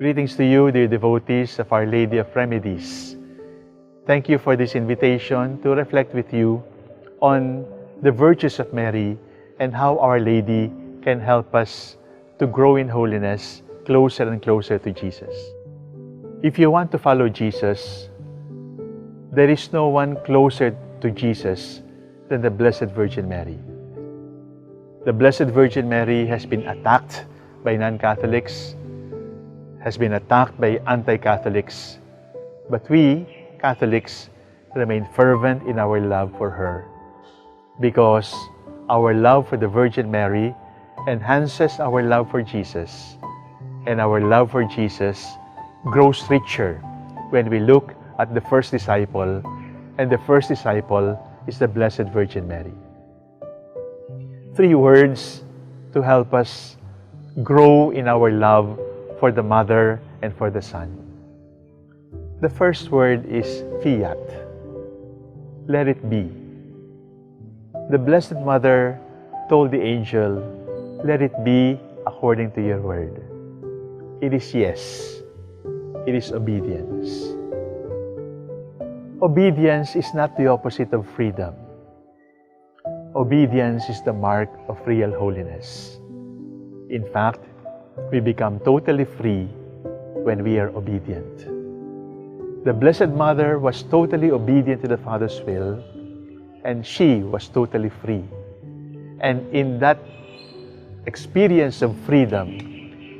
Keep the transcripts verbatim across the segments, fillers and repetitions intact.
Greetings to you, dear devotees of Our Lady of Remedies. Thank you for this invitation to reflect with you on the virtues of Mary and how Our Lady can help us to grow in holiness closer and closer to Jesus. If you want to follow Jesus, there is no one closer to Jesus than the Blessed Virgin Mary. The Blessed Virgin Mary has been attacked by non-Catholics, has been attacked by anti-Catholics, but we Catholics remain fervent in our love for her, because our love for the Virgin Mary enhances our love for Jesus, and our love for Jesus grows richer when we look at the first disciple, and the first disciple is the Blessed Virgin Mary. Three words to help us grow in our love for the Mother and for the Son. The first word is fiat. Let it be. The Blessed Mother told the angel, "Let it be according to your word." It is yes. It is obedience. Obedience is not the opposite of freedom. Obedience is the mark of real holiness. In fact, we become totally free when we are obedient. The Blessed Mother was totally obedient to the Father's will, and she was totally free. And in that experience of freedom,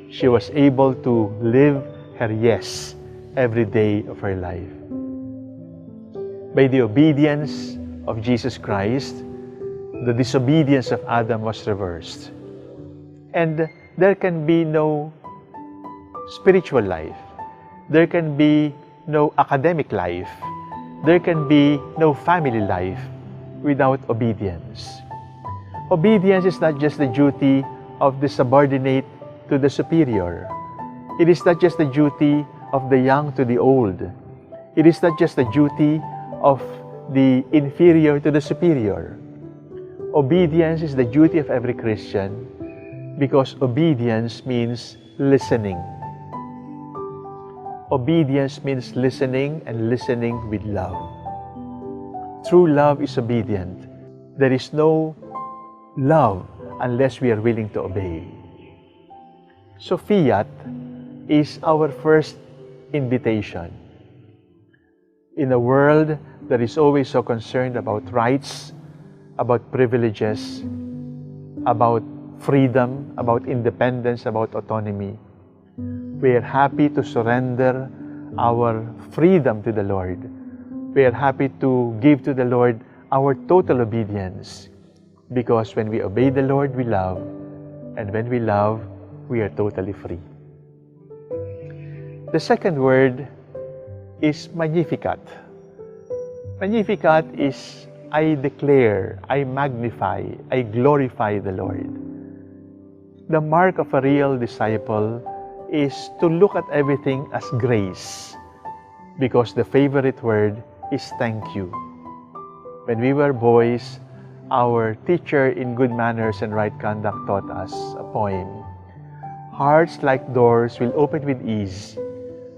she was able to live her yes every day of her life. By the obedience of Jesus Christ, the disobedience of Adam was reversed. And there can be no spiritual life. There can be no academic life. There can be no family life without obedience. Obedience is not just the duty of the subordinate to the superior. It is not just the duty of the young to the old. It is not just the duty of the inferior to the superior. Obedience is the duty of every Christian, because obedience means listening. Obedience means listening, and listening with love. True love is obedient. There is no love unless we are willing to obey. So fiat is our first invitation. In a world that is always so concerned about rights, about privileges, about freedom, about independence, about autonomy, we are happy to surrender our freedom to the Lord. We are happy to give to the Lord our total obedience, because when we obey the Lord, we love, and when we love, we are totally free. The second word is Magnificat. Magnificat is, "I declare, I magnify, I glorify the Lord." The mark of a real disciple is to look at everything as grace, because the favorite word is "thank you." When we were boys, our teacher in good manners and right conduct taught us a poem. "Hearts like doors will open with ease,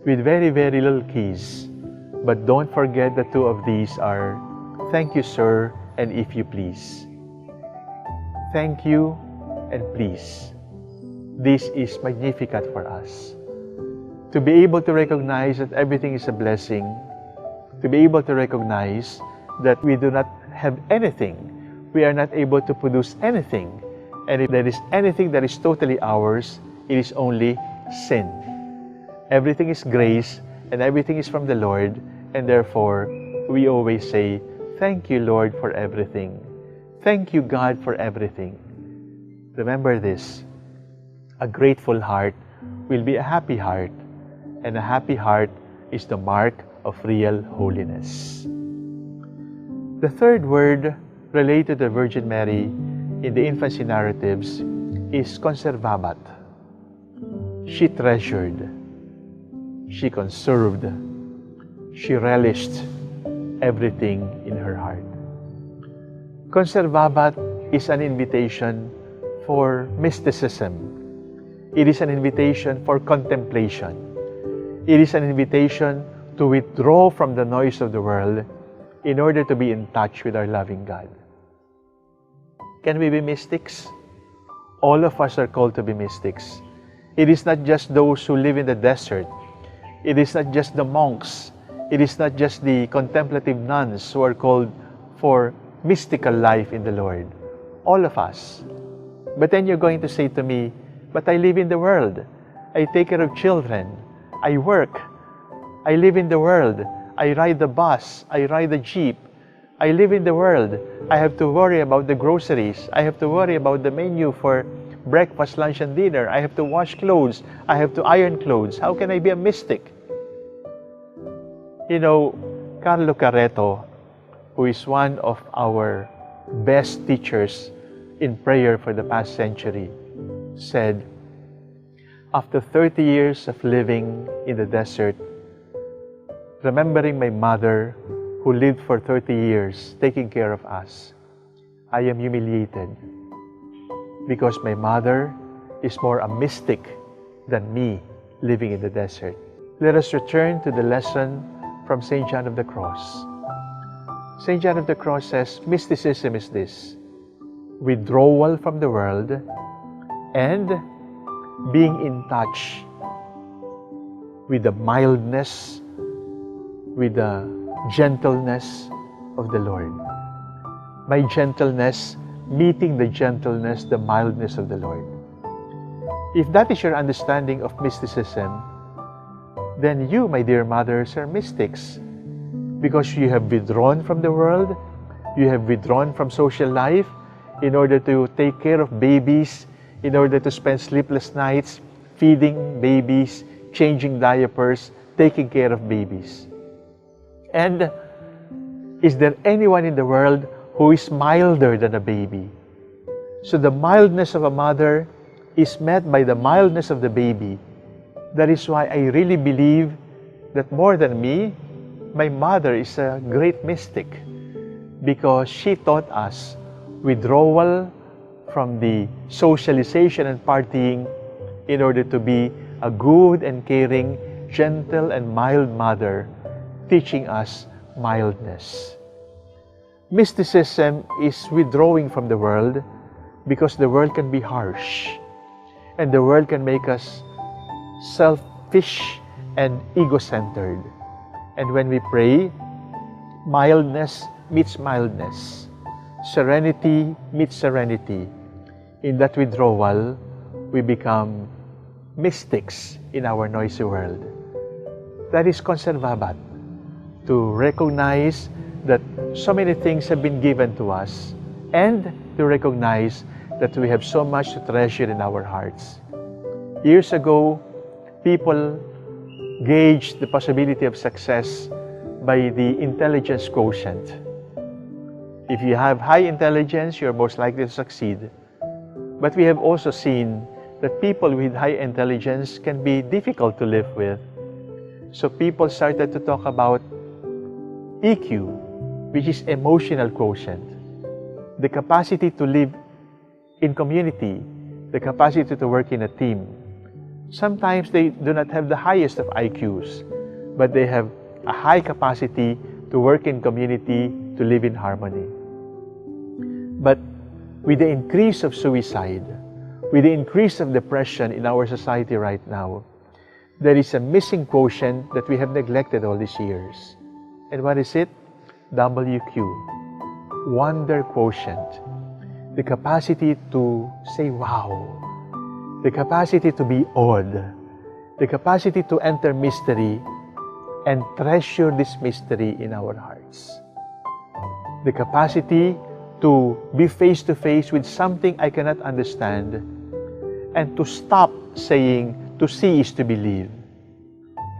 with very, very little keys. But don't forget the two of these are, thank you, sir, and if you please." Thank you and please. This is Magnificat for us. To be able to recognize that everything is a blessing, to be able to recognize that we do not have anything, we are not able to produce anything, and if there is anything that is totally ours, it is only sin. Everything is grace, and everything is from the Lord, and therefore we always say, "Thank you, Lord, for everything. Thank you, God, for everything." Remember this: a grateful heart will be a happy heart, and a happy heart is the mark of real holiness. The third word related to the Virgin Mary in the infancy narratives is conservabat. She treasured, she conserved, she relished everything in her heart. Conservabat is an invitation for mysticism. It is an invitation for contemplation. It is an invitation to withdraw from the noise of the world in order to be in touch with our loving God. Can we be mystics? All of us are called to be mystics. It is not just those who live in the desert. It is not just the monks. It is not just the contemplative nuns who are called for mystical life in the Lord. All of us. But then you're going to say to me, "But I live in the world. I take care of children. I work. I live in the world. I ride the bus. I ride the jeep. I live in the world. I have to worry about the groceries. I have to worry about the menu for breakfast, lunch, and dinner. I have to wash clothes. I have to iron clothes. How can I be a mystic?" You know, Carlo Careto, who is one of our best teachers in prayer for the past century, said, "After thirty years of living in the desert, remembering my mother who lived for thirty years taking care of us, I am humiliated because my mother is more a mystic than me living in the desert." Let us return to the lesson from Saint John of the Cross. Saint John of the Cross says mysticism is this: withdrawal from the world and being in touch with the mildness, with the gentleness of the Lord. By gentleness, meeting the gentleness, the mildness of the Lord. If that is your understanding of mysticism, then you, my dear mothers, are mystics, because you have withdrawn from the world, you have withdrawn from social life in order to take care of babies, in order to spend sleepless nights feeding babies, changing diapers, taking care of babies. And is there anyone in the world who is milder than a baby? So the mildness of a mother is met by the mildness of the baby. That is why I really believe that more than me, my mother is a great mystic, because she taught us withdrawal from the socialization and partying in order to be a good and caring, gentle and mild mother, teaching us mildness. Mysticism is withdrawing from the world because the world can be harsh and the world can make us selfish and ego-centered. And when we pray, mildness meets mildness, serenity meets serenity. In that withdrawal, we become mystics in our noisy world. That is conservabat, to recognize that so many things have been given to us and to recognize that we have so much to treasure in our hearts. Years ago, people gauged the possibility of success by the intelligence quotient. If you have high intelligence, you're most likely to succeed. But we have also seen that people with high intelligence can be difficult to live with. So people started to talk about E Q, which is emotional quotient, the capacity to live in community, the capacity to work in a team. Sometimes they do not have the highest of I Qs, but they have a high capacity to work in community, to live in harmony. But with the increase of suicide, with the increase of depression in our society right now, there is a missing quotient that we have neglected all these years. And what is it? W Q. Wonder quotient. The capacity to say wow. The capacity to be awed. The capacity to enter mystery and treasure this mystery in our hearts. The capacity to be face to face with something I cannot understand and to stop saying to see is to believe,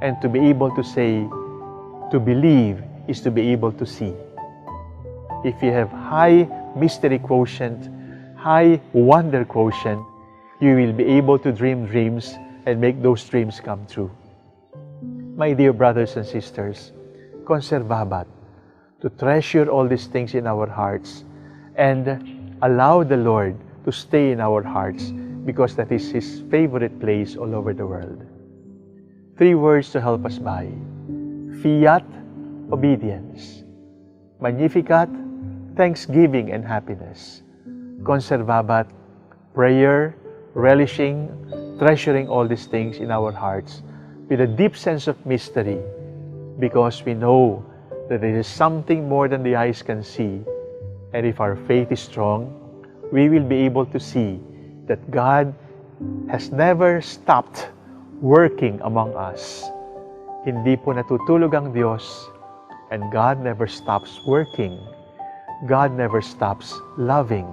and to be able to say to believe is to be able to see. If you have high mystery quotient, high wonder quotient, you will be able to dream dreams and make those dreams come true. My dear brothers and sisters, conservabat, to treasure all these things in our hearts and allow the Lord to stay in our hearts, because that is His favorite place all over the world. Three words to help us by: Fiat, obedience. Magnificat, thanksgiving and happiness. Conservabat, prayer, relishing, treasuring all these things in our hearts with a deep sense of mystery, because we know that there is something more than the eyes can see. And if our faith is strong, we will be able to see that God has never stopped working among us. Hindi po natutulog ang Diyos, and God never stops working. God never stops loving,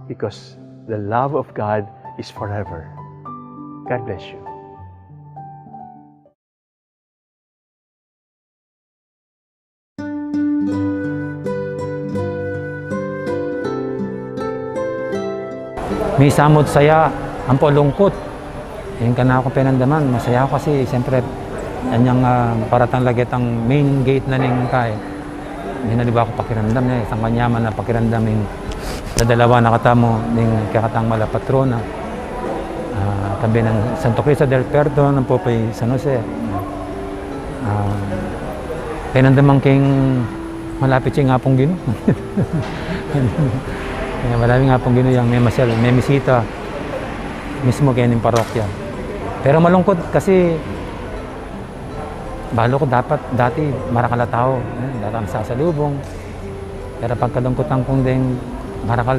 because the love of God is forever. God bless you. Misa mu't saya, ampo lungkut. Ing kanakung penandaman, masaya ku kasi, siyempre, anyang, ah, paratang la ketang main gate na ning kai. Ing aliwa kung pakiramdam ne, isang kanyaman a pakiramdam ing dadalawan na katamu ning kekatang mala patrona. Ah, tabi nang Santo Cristo del Perdon, ampo pi San Jose. Ah, penandaman keng malapit ya ing Apung Ginu. Malapit ing Apung Ginu yang memasyal, memisita mismu kening parokya. Pero malungkut kasi balu ku dapat, dati marakal a tau, eh, dati masasalubung. Pero pagkalungkutan kung deng marakal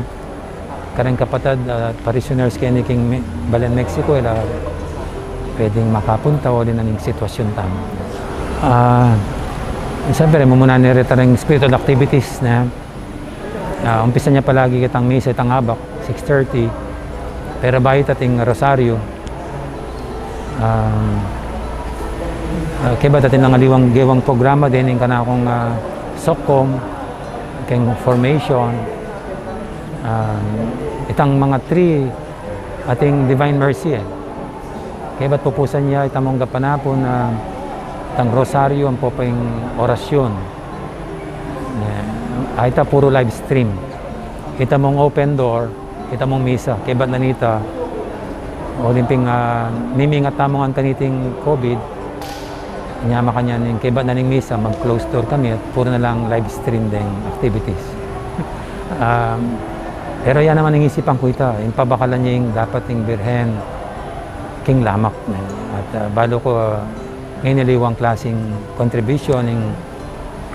kareng kapatad at parishioners keni king Me-, Balen Mexico, e la pwedeng makapunta uli na ning sitwasyun tamu. Ah, siyempre, mumuna ne reta ring spiritual activities na, ah, umpisa ne palagi ketang misa itang abak, six thirty. Pero bayu ating rosaryo. Um, ah, kaybat atin lang aliwang gewang programa deni ing kanakung, ah, sokkom, keng formation, um, itang mga three ating Divine Mercy, e. Kaybat pupusan ya itamung gapanapun, ah, itang rosaryo ampo ing orasyun. E, a, ita puru live stream. Itamung open door, itamung misa, kaybat na nita, uling pin, ah, mimingat tamu ngan kaniting COVID, nya makanyan ning kaybat na ning misa, mag-close door kami at puru na lang live stream deng activities. Um, pero ya naman ing isipan ku ita, ing pabakalan ya ing dapat ing Birhen king lamak, ne. At, ah, balu ku, ah, ngeni aliwang klaseng contribution ing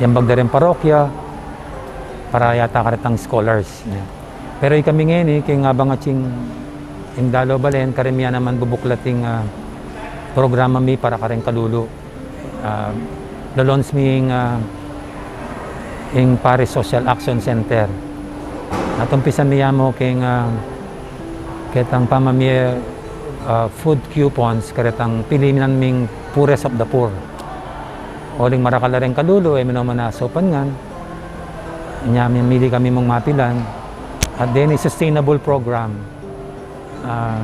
yambag da reng parokya para yata karetang scholars, ne. Pero ikami ngeni, king abang ating ing dalo Balen, kareng mi ya naman bubuklat ing, ah, programa mi para kareng kalulu. Ah, lo-launch mi ing, ah, ing Parish Social Action Center. At umpisa mi ya mu king, ah, ketang pamamie, ah, food coupons, karetang pili mi nang ming poorest of the poor. Uling marakal la reng kalulu, e mi naman asaupan ngan. Nya, mimili kami mung mapilan. At deni sustainable program. Ah,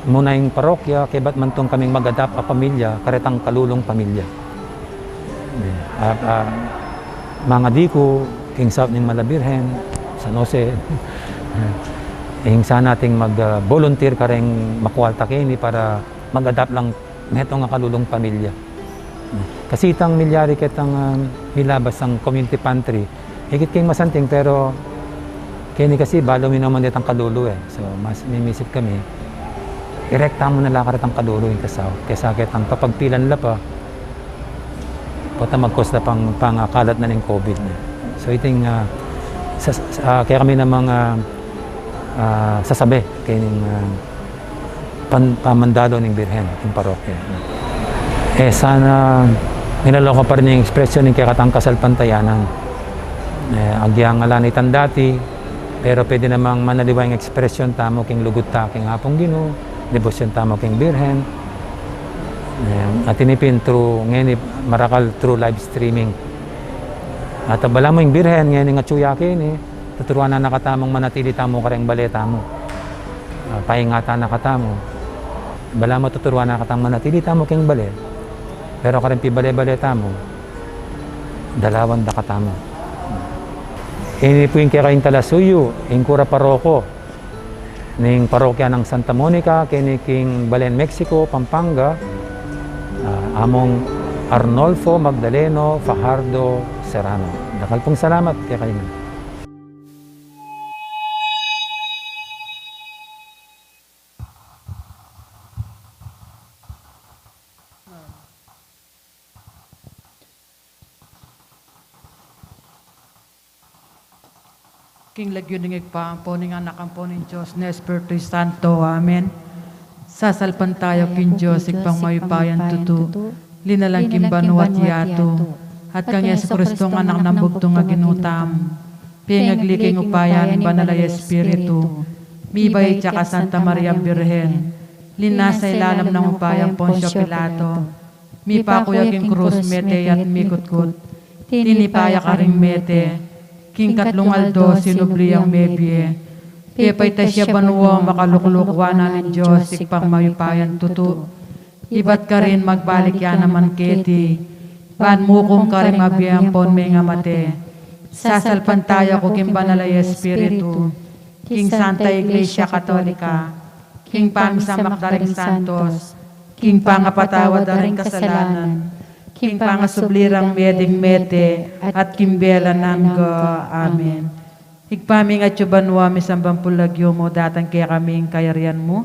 muna ing parokya, kaybat man tung kaming mag-adopt a pamilya, karetang kalulung pamilya. At, ah, mangadi ku king saup ning Mala Birhen, San Jose, ing sana ating mag, ah, volunteer kareng makualta keni para mag-adopt lang metung a kalulung pamilya. Kasi itang milyari ketang, ah, milabas a community pantry. Ikit king masanting, pero keni kasi balu mi naman detang kalulu, e. So, mas mimisip kami, irekta mu na la karetang kalulu ing kasau, kesa ketang papagpilan la pa, pota mag-cause la pang, pangakalat na ning COVID na. So, iting, ah, sa, sa, ah, kaya kami namang, ah, ah, sasabi kening, ah, pan-, pamandalo ning Birhen king parokya. E, sana, nilalaw ku pa rin ing ekspresyon ning kekatang kasalpantayanan. E, agyang ala na itang dati, pero pwede namang manaliwa ing ekspresyon tamu king lugud ta king Apung Ginu, debosyon tamu king Birhen. E, at ini pin through, ngeni marakal through live streaming. At balamu ing Birhen, ngeni atyu ya keni, tuturuan na na katamung manatili tamu kareng bale tamu. Ah, paingatan na katamu. Balamu tuturuan na katamung manatili tamu keng bale. Pero kareng pibale-bale tamu, dalawan da katamu. Ini pu ing kekaing talasuyu, ing kura paroko ning parokya nang Santa Monica, keni king Balen, Mexico, Pampanga. Among Arnolfo Magdaleno Fajardo Serrano. Dakal pung salamat kekayu. King lagyu ning Ibpa, ampo ning Anak, ampo ning Dios ning Espiritu Santo. Amen. Sasalpantaya ku king Dios, Ibpang mayupayang tutu, linalang king banua at yatu, at kang Jesucristo, Anak nang bugtung a Ginu tamu, pengagli king upaya ning Banal a Espiritu, mibait ya kang Santa Maria Birhen, linasa ilalam ning upaya nang Poncio Pilato, mipaku ya king krus, mete ya at mikutkut. Tinipa ya karing mete, king katlung aldo sinubli yang mebie. Pepaitas ya banua, makalukluk wanan ning Dios Ibpang mayupayang tutu. Ibat karin magbalik ya naman keti, ban mukum karing mabie ampon mengamate. Sasalpantaya ku king Banal a Espiritu, king Santa Iglesia Katolika, king pamisamak da ring santos, king pangapatawad da ring kasalanan, king pangasubli rang mie ding mete, at king bie alang angga. Amen. Ibpa mi, ing atsu ka banua, misamban pu ing lagyu mu, datang kekami ing kayarian mu,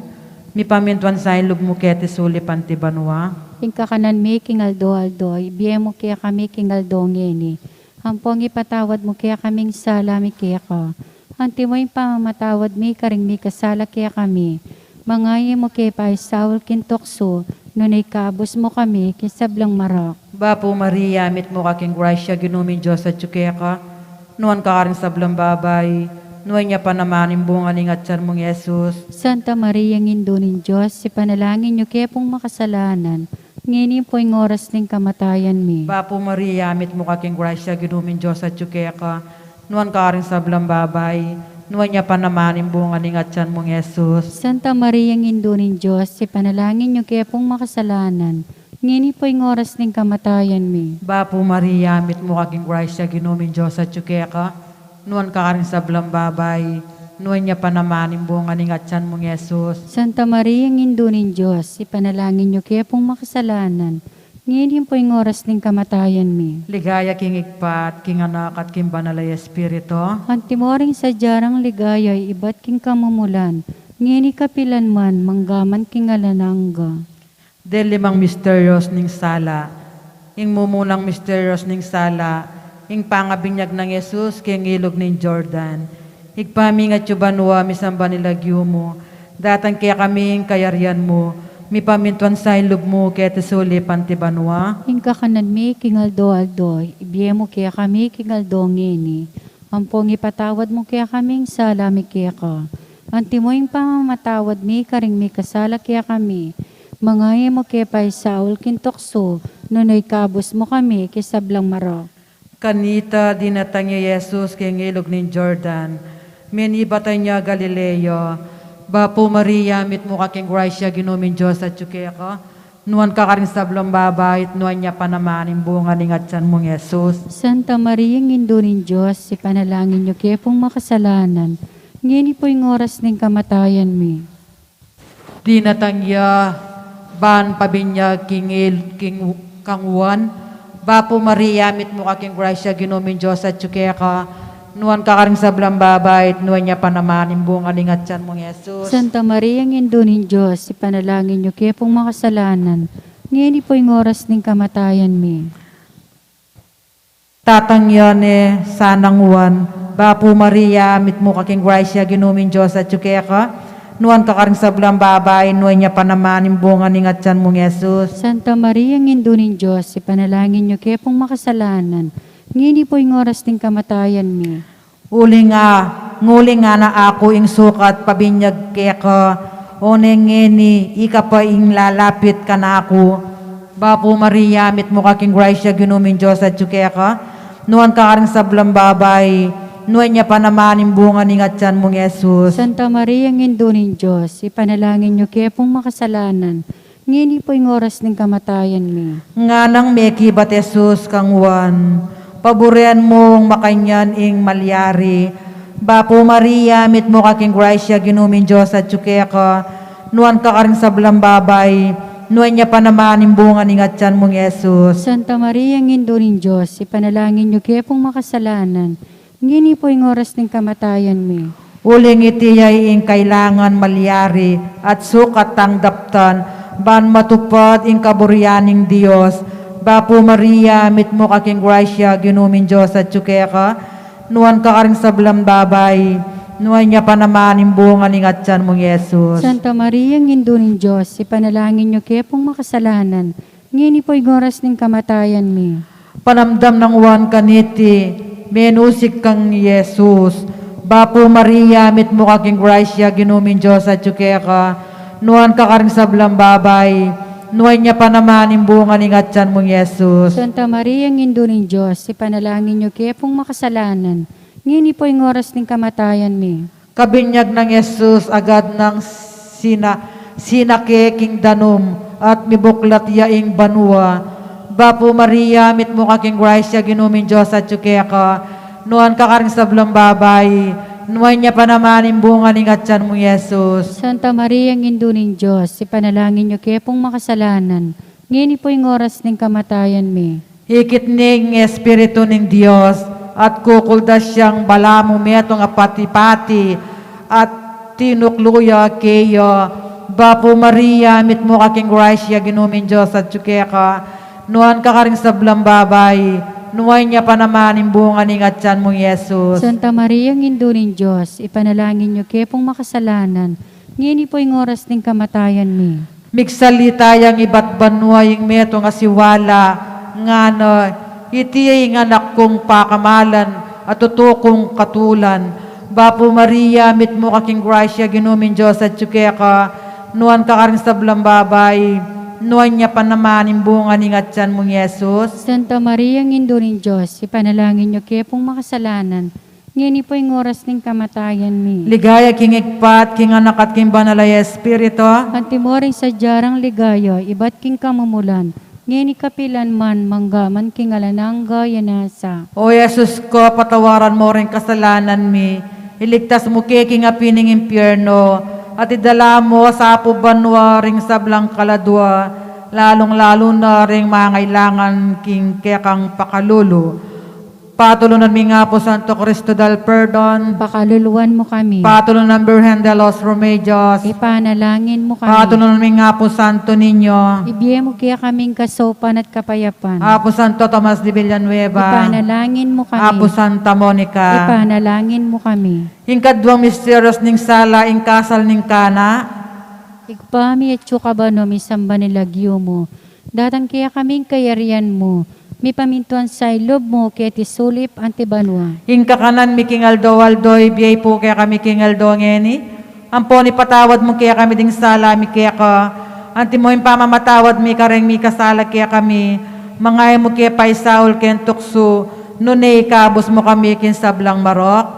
mipamintuan sa ing lub mu keti sulip anti banua. Ing kakanan mi king aldo-aldo, ibie mu kekami king aldo ngeni. Ampong ipatawad mu kekami ing sala mi keka, anti mo ing pamamatawad mi karing mikasala kekami. Manga e mu ke paisaul king tuksu, nune ikabus mu kami king sablang marok. Bapu Maria, mitmu ka king grasya, Ginu ming Dios atsu keka. Nuan ka karing sablang babai, nuan ya pa naman ing bunga ning atsan mung Jesus. Santa Maria, Indu ning Dios, ipanalangin yu ke pung makasalanan, ngeni ampo ing oras ning kamatayan mi. Bapu Maria, mitmu ka king grasya, Ginu ming Dios atsu keka. Nuan ka karing sablang babai, nuan ya pa naman ing bunga ning atsan mung Jesus. Santa Maria, Indu ning Dios, ipanalangin yu ke pung makasalanan, ngeni ampo ing oras ning kamatayan mi. Bapu Maria, mitmu ka king grasya, Ginu ming Dios atsu keka. Nuan ka karing sablang babai, nuan ya pa naman ing bunga ning atsan mung Jesus. Santa Maria, Indu ning Dios, ipanalangin yu ke pung makasalanan, ngeni ampo ing oras ning kamatayan mi. Ligaya king Ibpa, at king Anak, at king Banal a Espiritu. Antimo ring sadya rang ligaya ibat king kamumulan, ngeni kapilan man, manggaman king alang angga. Ding limang misterios ning sala. Ing mumunang misterios ning sala, ing pangabinyag nang Jesus king ilug ning Jordan. Ibpa mi, ing atsu ka banua, misamban ing lagyu mu, datang kekami ing kayarian mu, mipamintuan sa ing lub mu keti sulip anti banua. Ing kakanan mi king aldo-aldo, ibie mu kekami king aldo ngeni. Ampong ipatawad mu kekami ing sala mi keka, antimo ing pamamatawad mi karing mikasala kekami. Manga e mu ke paisaul king tuksu, nune ikabus mu kami king sablang marok. Kanita dinatang ya i Jesus king ilug ning Jordan, menibatan ya Galilea. Bapu Maria, mitmu ka king grasya, Ginu ming Dios atsu keka. Nuan ka karing sablang babai, at nuan ya pa naman ing bunga ning atsan mung Jesus. Santa Maria, Indu ning Dios, ipanalangin yu ke pung makasalanan, ngeni ampo ing oras ning kamatayan mi. Dinatang ya ban pabinyag king il-, king, kang Juan. Bapu Maria, mitmu ka king grasya, Ginu ming Dios atsu keka. Nuan ka karing sablang babai, at nuan ya pa naman ing bunga ning atsan mung Jesus. Santa Maria, Indu ning Dios, ipanalangin yu ke pung makasalanan, ngeni ampo ing oras ning kamatayan mi. Tatang ya ne sanang Juan. Bapu Maria, mitmu ka king grasya, Ginu ming Dios atsu keka. Nuan ka karing sablang babai, nuan ya pa naman ing bunga ning atsan mung Jesus. Santa Maria, Indu ning Dios, ipanalangin yu ke pung makasalanan, ngeni ampo ing oras ning kamatayan mi. Uling a, uling a na aku ing sukat pabinyag keka, one ngeni ika pa ing lalapit kanaku. Bapu Maria, mitmu ka king grasya, Ginu ming Dios atsu keka. Nuan ka karing sablang babai, nuan ya pa naman ing bunga ning atsan mung Jesus. Santa Maria, Indu ning Dios, ipanalangin yu ke pung makasalanan, ngeni ampo ing oras ning kamatayan mi. Nganang mekibat Jesus kang Juan, paburen mung makanyan ing malyari. Bapu Maria, mitmu ka king grasya, Ginu ming Dios atsu keka. Nuan ka karing sablang babai, Nuan ya pa naman ing bunga ning atyan mung Jesus. Santa Maria, Indu ning Dios, ipanalangin niyo ke pung makasalanan, ngeni po ing oras ning kamatayan mi. Uling iti ya ing kailangan malyari at sukat tang daptan, ban matupad ing kaburian ning Dios. Bapu Maria, mitmu ka king grasya, Ginu ming Dios atyu keka, nuan ka karing sablang babai, nuan ya pa naman ing bunga ning atyan mung Jesus. Santa Maria, Indu ning Dios, ipanalangin niyo ke pung makasalanan, ngeni po ing oras ning kamatayan mi. Panamdam nang nuan kaniti, menusik kang Jesus. Bapu Maria, mitmu ka king grasya, Ginu ming Dios atyu keka, nuan ka karing sablang babai, nuan ya pa naman ing bunga ning atyan mung Jesus. Santa Maria, Indu ning Dios, ipanalangin niyo ke pung makasalanan, ngeni po ing oras ning kamatayan mi. Kabinyag nang Jesus, agad nang sina-, sinake king danum, at mibuklat ya ing banua. Bapu Maria, mitmu ka king grasya, Ginu ming Dios atyu keka, nuan ka karing sablang babai, nuan ya pa naman ing bunga ning atyan mung Jesus. Santa Maria, Indu ning Dios, ipanalangin niyo ke pung makasalanan, ngeni po ing oras ning kamatayan mi. Ikit ne ing Espiritu ning Dios, at kukuldas yang balamu metung a pati-pati, at tinuklu ya keya. Bapu Maria, mitmu ka king grasya, Ginu ming Dios atyu keka, nuan ka karing sablang babai, nuan ya pa naman ing bunga ning atyan mung Jesus. Santa Maria, Indu ning Dios, ipanalangin niyo ke pung makasalanan, ngeni po ing oras ning kamatayan mi. Migsalita yang ibat banua ing metung a siwala, ngana, iti ya ing anak kung pakamalan, a tutu kung katulan. Bapu Maria, mitmu ka king grasya, Ginu ming Dios atyu keka, nuan ka karing sablang babai, nuan ya pa naman ing bunga ning atyan mung Jesus. Santa Maria, Indu ning Dios, ipanalangin niyo ke pung makasalanan, ngeni po ing oras ning kamatayan mi. Ligaya king Ibpa, king Anak, at king Banal a Espiritu. Antimo ring sadya rang ligaya, ibat king kamumulan, ngeni kapilan man, mangga man king alang angga, ya nasa. O Jesus ko, patawaran mo ring kasalanan mi, iligtas mu ke king api ning impyerno, at idala mu sa pu banua ring sablang kaladua, lalung-lalu na ring mangailangan king kekang pakalulu. Patulunan mi ing Apu Santo Cristo del Perdon. Pakaluluan mu kami. Patulunan Birhen de los Remedios. Ipanalangin mu kami. Patulunan mi ing Apu Santo Niño. Ibie mu kekaming kasaupan at kapayapan. Apu Santo Tomas de Villanueva. Ipanalangin mu kami. Apu Santa Monica. Ipanalangin mu kami. Ing kaduang misterios ning sala, ing kasal ning Cana. Ibpa mi, atsu ka banua, misamban ya ing lagyu mu. Datang kekami ing kayarian mu, mipamintuan sa ing lub mu keti sulip anti banua. Ing kakanan mi king aldo-aldo, ibie mu pu kekami king aldo ngeni. Ampon ipatawad mu kekami ding sala mi keka, antimo ing pamamatawad mi kareng mikasala kekami. Manga e mu ke paisaul king tuksu, nune ikabus mu kami king sablang marok.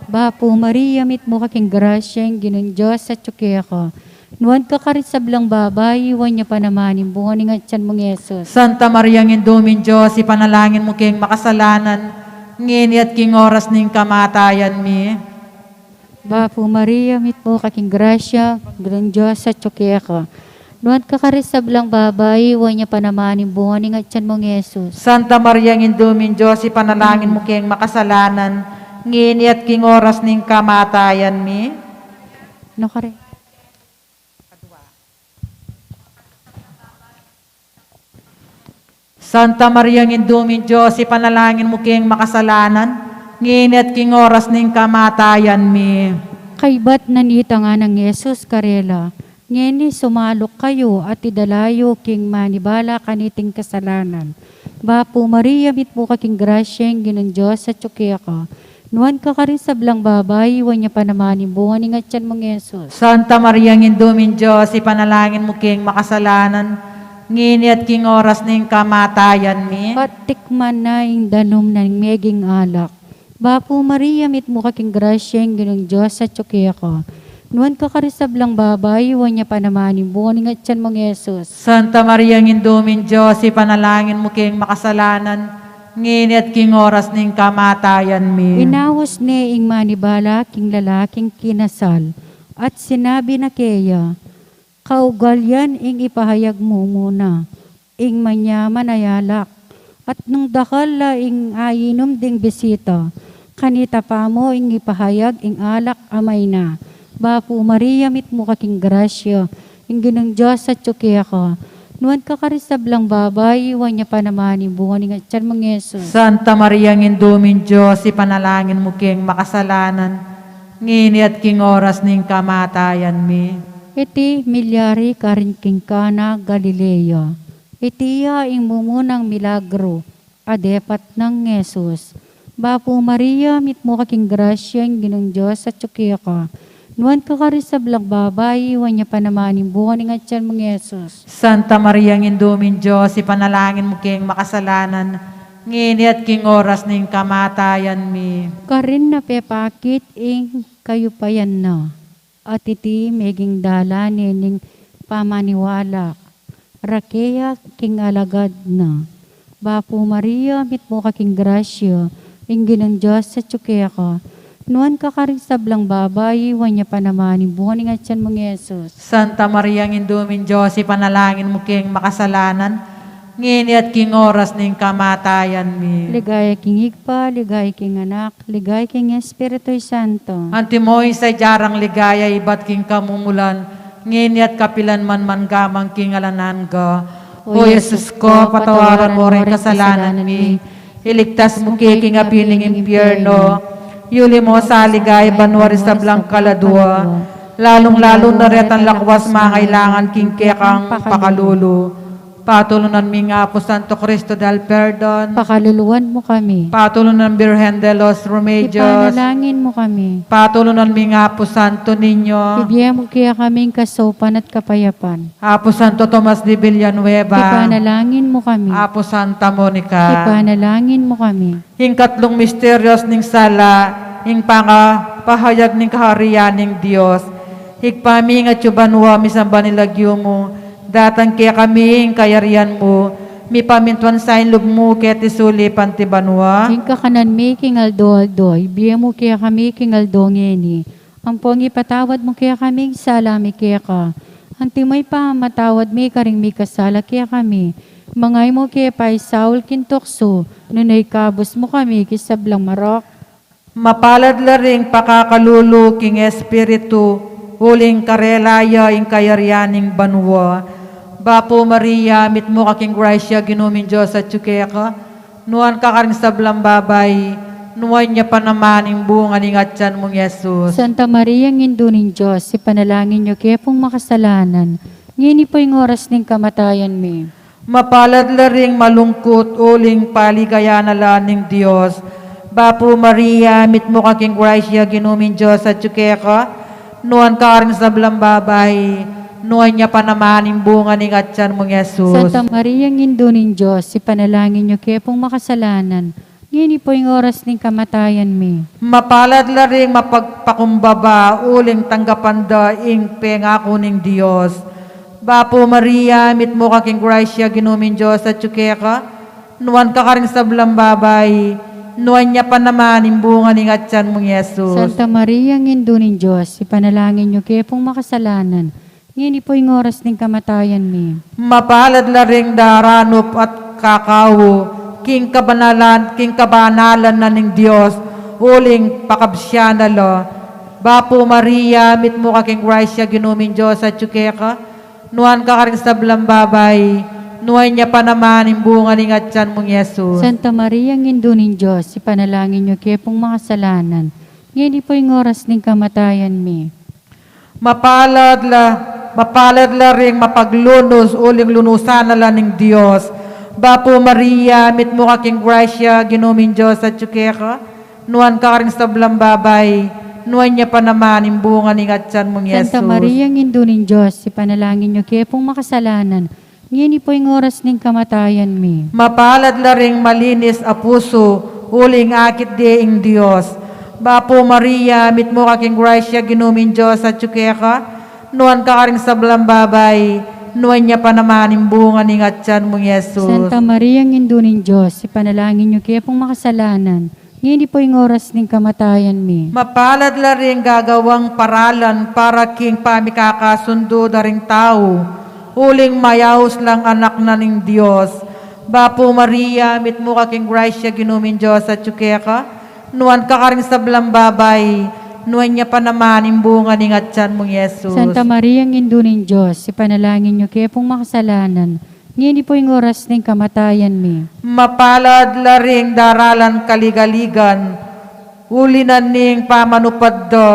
Bapu Maria, mitmu ka king grasya, ing Ginung Dios atyu keka. Nuan ka karing sablang babai, nuan ya pa naman ing bunga ning atyan mung Jesus. Santa Maria, Indu ming Dios, ipanalangin mu keng makasalanan, ngeni at king oras ning kamatayan mi. Bapu Maria, mitmu ka king grasya, ing Ginung Dios atyu keka. Nuan ka karing sablang babai, nuan ya pa naman ing bunga ning atyan mung Jesus. Santa Maria, Indu ming Dios, ipanalangin mu keng makasalanan, ngeni at king oras ning kamatayan mi. No kare. Santa Maria, Indu ming Dios, ipanalangin mu keng makasalanan, ngeni at king oras ning kamatayan mi. Kaybat na nita ngana nang Jesus karela, ngeni sumaluk kayu at idala yu king manibala kaniting kasalanan. Bapu Maria, mitmu ka king grasya, ing Ginung Dios atyu keka. Nuan ka karing sablang babai, nuan ya pa naman ing bunga ning atyan mung Jesus. Santa Maria, Indu ming Dios, ipanalangin mu keng makasalanan, ngeni at king oras ning kamatayan mi. At tikman na ing danum nang meging alak. Bapu Maria, mitmu ka king grasya, ing Ginung Dios atyu keka. Nuan ka karing sablang babai, nuan ya pa naman ing bunga ning atyan mung Jesus. Santa Maria, Indu ming Dios, ipanalangin mu keng makasalanan, ngeni at king oras ning kamatayan mi. Inaus ne ing manibala king lalaking kinasal, at sinabi na keya, Kaugal yan ing ipahayag mu muna ing manyaman a alak, at nung dakal la ing ainum ding bisita, kanita pa mu ing ipahayag ing alak a maina. Bapu Maria, mitmu ka king grasya, ing Ginung Dios atyu keka. Nuan ka karing sablang babai, nuan ya pa naman ing bunga ning atyan mung Jesus. Santa Maria, Indu ning Dios, ipanalangin mu keng makasalanan, ngeni at king oras ning kamatayan mi. Iti milyari karin king Cana, Galilea. Iti ya ing mumunang milagru a depat nang Jesus. Bapu Maria, mitmu ka king grasya, ing Ginung Dios atyu keka. Nuan ka karing sablang babai, nuan ya pa naman ing bunga ning atyan mung Jesus. Santa Maria, Indu ning Dios, ipanalangin mu keng makasalanan, ngeni at king oras ning kamatayan mi. Karin na pepakit ing kayupayan na, at iti meging dalan ne ning pamaniwala ra keya king alagad na. Bapu Maria, mitmu ka king grasya, ing Ginung Dios atyu keka. Nuan ka karing sablang babai, nuan ya pa naman ing bunga ning atyan mung Jesus. Santa Maria, Indu ning Dios, ipanalangin mu keng makasalanan, ngeni at king oras ning kamatayan mi. Ligaya king Ibpa, ligaya king Anak, ligaya king Espiritu Santo. Antimo ing sadya rang ligaya ibat king kamumulan, ngeni at kapilan man, mangga man king alang angga. O Jesus ko, patawaran mu ring kasalanan mi, iligtas mu ke king api ning impyerno, yuli mu sa ligaya banua ring sablang kaladua, lalung-lalu na retang lakwas mangailangan king kekang pakalulu. Patulunan mi ngan pu Santo Cristo del Perdon. Pakaluluan mu kami. Patulunan Birhen de los Remedios. Ipanalangin mu kami. Patulunan mi ngan pu Santo Niño. Ibie mu kekami ing kasaupan at kapayapan. Apu Santo Tomas de Villanueva. Ipanalangin mu kami. Apu Santa Monica. Ipanalangin mu kami. Ing katlung misterios ning sala, ing pangapahayag ning kaharian ning Dios. Ibpa mi king atsu ka banua, misamban ing lagyu mu, datang kekami ing kayarian mu, mipamintuan sa ing lub mu keti sulip anti banua. Ing kakanan mi king aldo-aldo, ibie mu kekami king aldo ngeni. Ampon ipatawad mu kekami ing sala mi keka, antimo ing pamamatawad mi karing mikasala kekami. Manga e mu ke paisaul king tuksu, nune ikabus mu kami king sablang marok. Mapalad la ring pakakalulu king Espiritu, uling karela ya ing kayarian ning banua. Bapu Maria, mitmu ka king grasya, Ginu ming Dios atyu keka. Nuan ka karing sablang babai, nuan ya pa naman ing bunga ning atyan mung Jesus. Santa Maria, Indu ning Dios, ipanalangin yu ke pung makasalanan, ngeni pu ing oras ning kamatayan mi. Mapalad la ring malungkut, uling paligayan na la ning Dios. Bapu Maria, mitmu ka king grasya, Ginu ming Dios atyu keka. Nuan ka karing sablang babai, nuan ya pa naman ing bunga ning atyan mung Jesus. Santa Maria, Indu ning Dios, ipanalangin yu ke pung makasalanan, ngeni pu ing oras ning kamatayan mi. Mapalad la ring mapagpakumbaba, uling tanggapan da ing pengaku ning Dios. Bapu Maria, mitmu ka king grasya, Ginu ming Dios atyu keka. Nuan ka karing sablang babai, nuan ya pa naman ing bunga ning atyan mung Jesus. Santa Maria, Indu ning Dios, ipanalangin yu ke pung makasalanan, ngeni pu ing oras ning kamatayan mi. Mapalad la ring daranup at kakau king kabanalan, king kabanalan na ning Dios, uling pakabsian na la. Bapu Maria, mitmu ka king grasya, Ginu ming Dios atyu keka. Nuan ka karing sablang babai, nuan ya pa naman ing bunga ning atyan mung Jesus. Santa Maria, Indu ning Dios, ipanalangin yu ke pung makasalanan, ngeni pu ing oras ning kamatayan mi. Mapalad la, mapalad la ring mapaglunus, uling lunusan na la ning Dios. Bapu Maria, mitmu ka king grasya, Ginu ming Dios atyu keka. Nuan ka karing sablang babai, nuan ya pa naman ing bunga ning atyan mung Jesus. Santa Maria, Indu ning Dios, ipanalangin yu ke pung makasalanan, ngeni pu ing oras ning kamatayan mi. Mapalad la ring malinis a pusu, uling akit de ing Dios. Bapu Maria, mitmu ka king grasya, Ginu ming Dios atyu keka. Nuan ka karing sablang babai, nuan ya pa naman ing bunga ning atyan mung Jesus. Santa Maria, Indu ning Dios, ipanalangin yu ke pung makasalanan, Ngeni pu ing oras ning kamatayan mi. Mapalad la ring gagawang paralan para king pamikakasundu da ring tau, uling mayaus lang anak na ning Dios. Bapu Maria, mitmu ka king grasya, Ginu ming Dios atyu keka, nuan ka karing sablang babai, nuan ya pa naman ing bunga ning atyan mung Jesus. Santa Maria, Indu ning Dios, ipanalangin yu ke pung makasalanan, ngeni pu ing oras ning kamatayan mi. Mapalad la ring daralan kaligaligan, uli na ning pamanupad da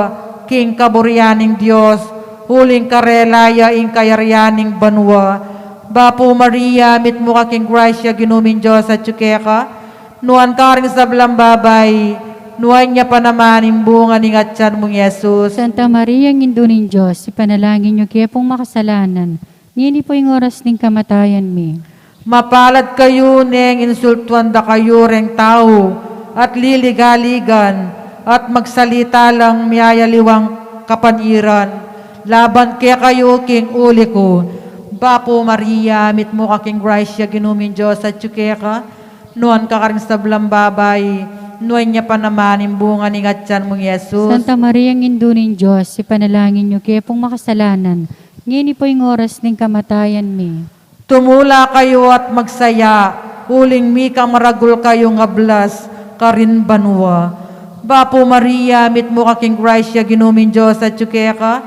king kaburian ning Dios, uling karela ya ing kayarian ning banua. Bapu Maria, mitmu ka king grasya, Ginu ming Dios atyu keka, nuan ka karing sablang babai, nuan ya pa naman ing bunga ning atyan mung Jesus. Santa Maria, Indu ning Dios, ipanalangin yu ke pung makasalanan, ngeni pu ing oras ning kamatayan mi. Mapalad kayu neng insultuan da kayu reng tau, at liligaligan, at magsalita lang miyayaliwang kapaniran laban kekayu king uli ku. Bapu Maria, mitmu ka king grasya, Ginu ming Dios atyu keka, nuan ka karing sablang babai, nuan ya pa naman ing bunga ning atyan mung Jesus. Santa Maria, Indu ning Dios, ipanalangin yu ke pung makasalanan, ngeni pu ing oras ning kamatayan mi. Tumula kayu at magsaya, uling mika maragul kayung ablas karin banua. Bapu Maria, mitmu ka king grasya, Ginu ming Dios atyu keka,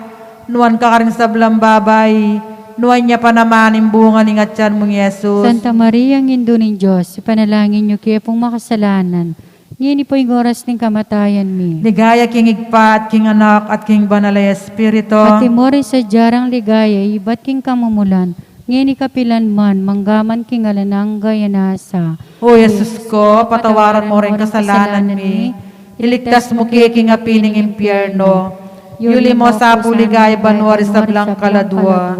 nuan ka karing sablang babai, nuan ya pa naman ing bunga ning atyan mung Jesus. Santa Maria, Indu ning Dios, ipanalangin yu ke pung makasalanan, ngeni pu ing oras ning kamatayan mi. Ligaya king Ibpa, at king Anak, at king Banal a Espiritu. Antimo ring sadya rang ligaya ibat king kamumulan, ngeni kapilan man, manggaman king alang angga. Amen. O Jesus ko, patawaran mo ring kasalanan mi, iligtas mu ke king api ning impyerno, yuli mo sa pu king ligaya banua ring sablang kaladua,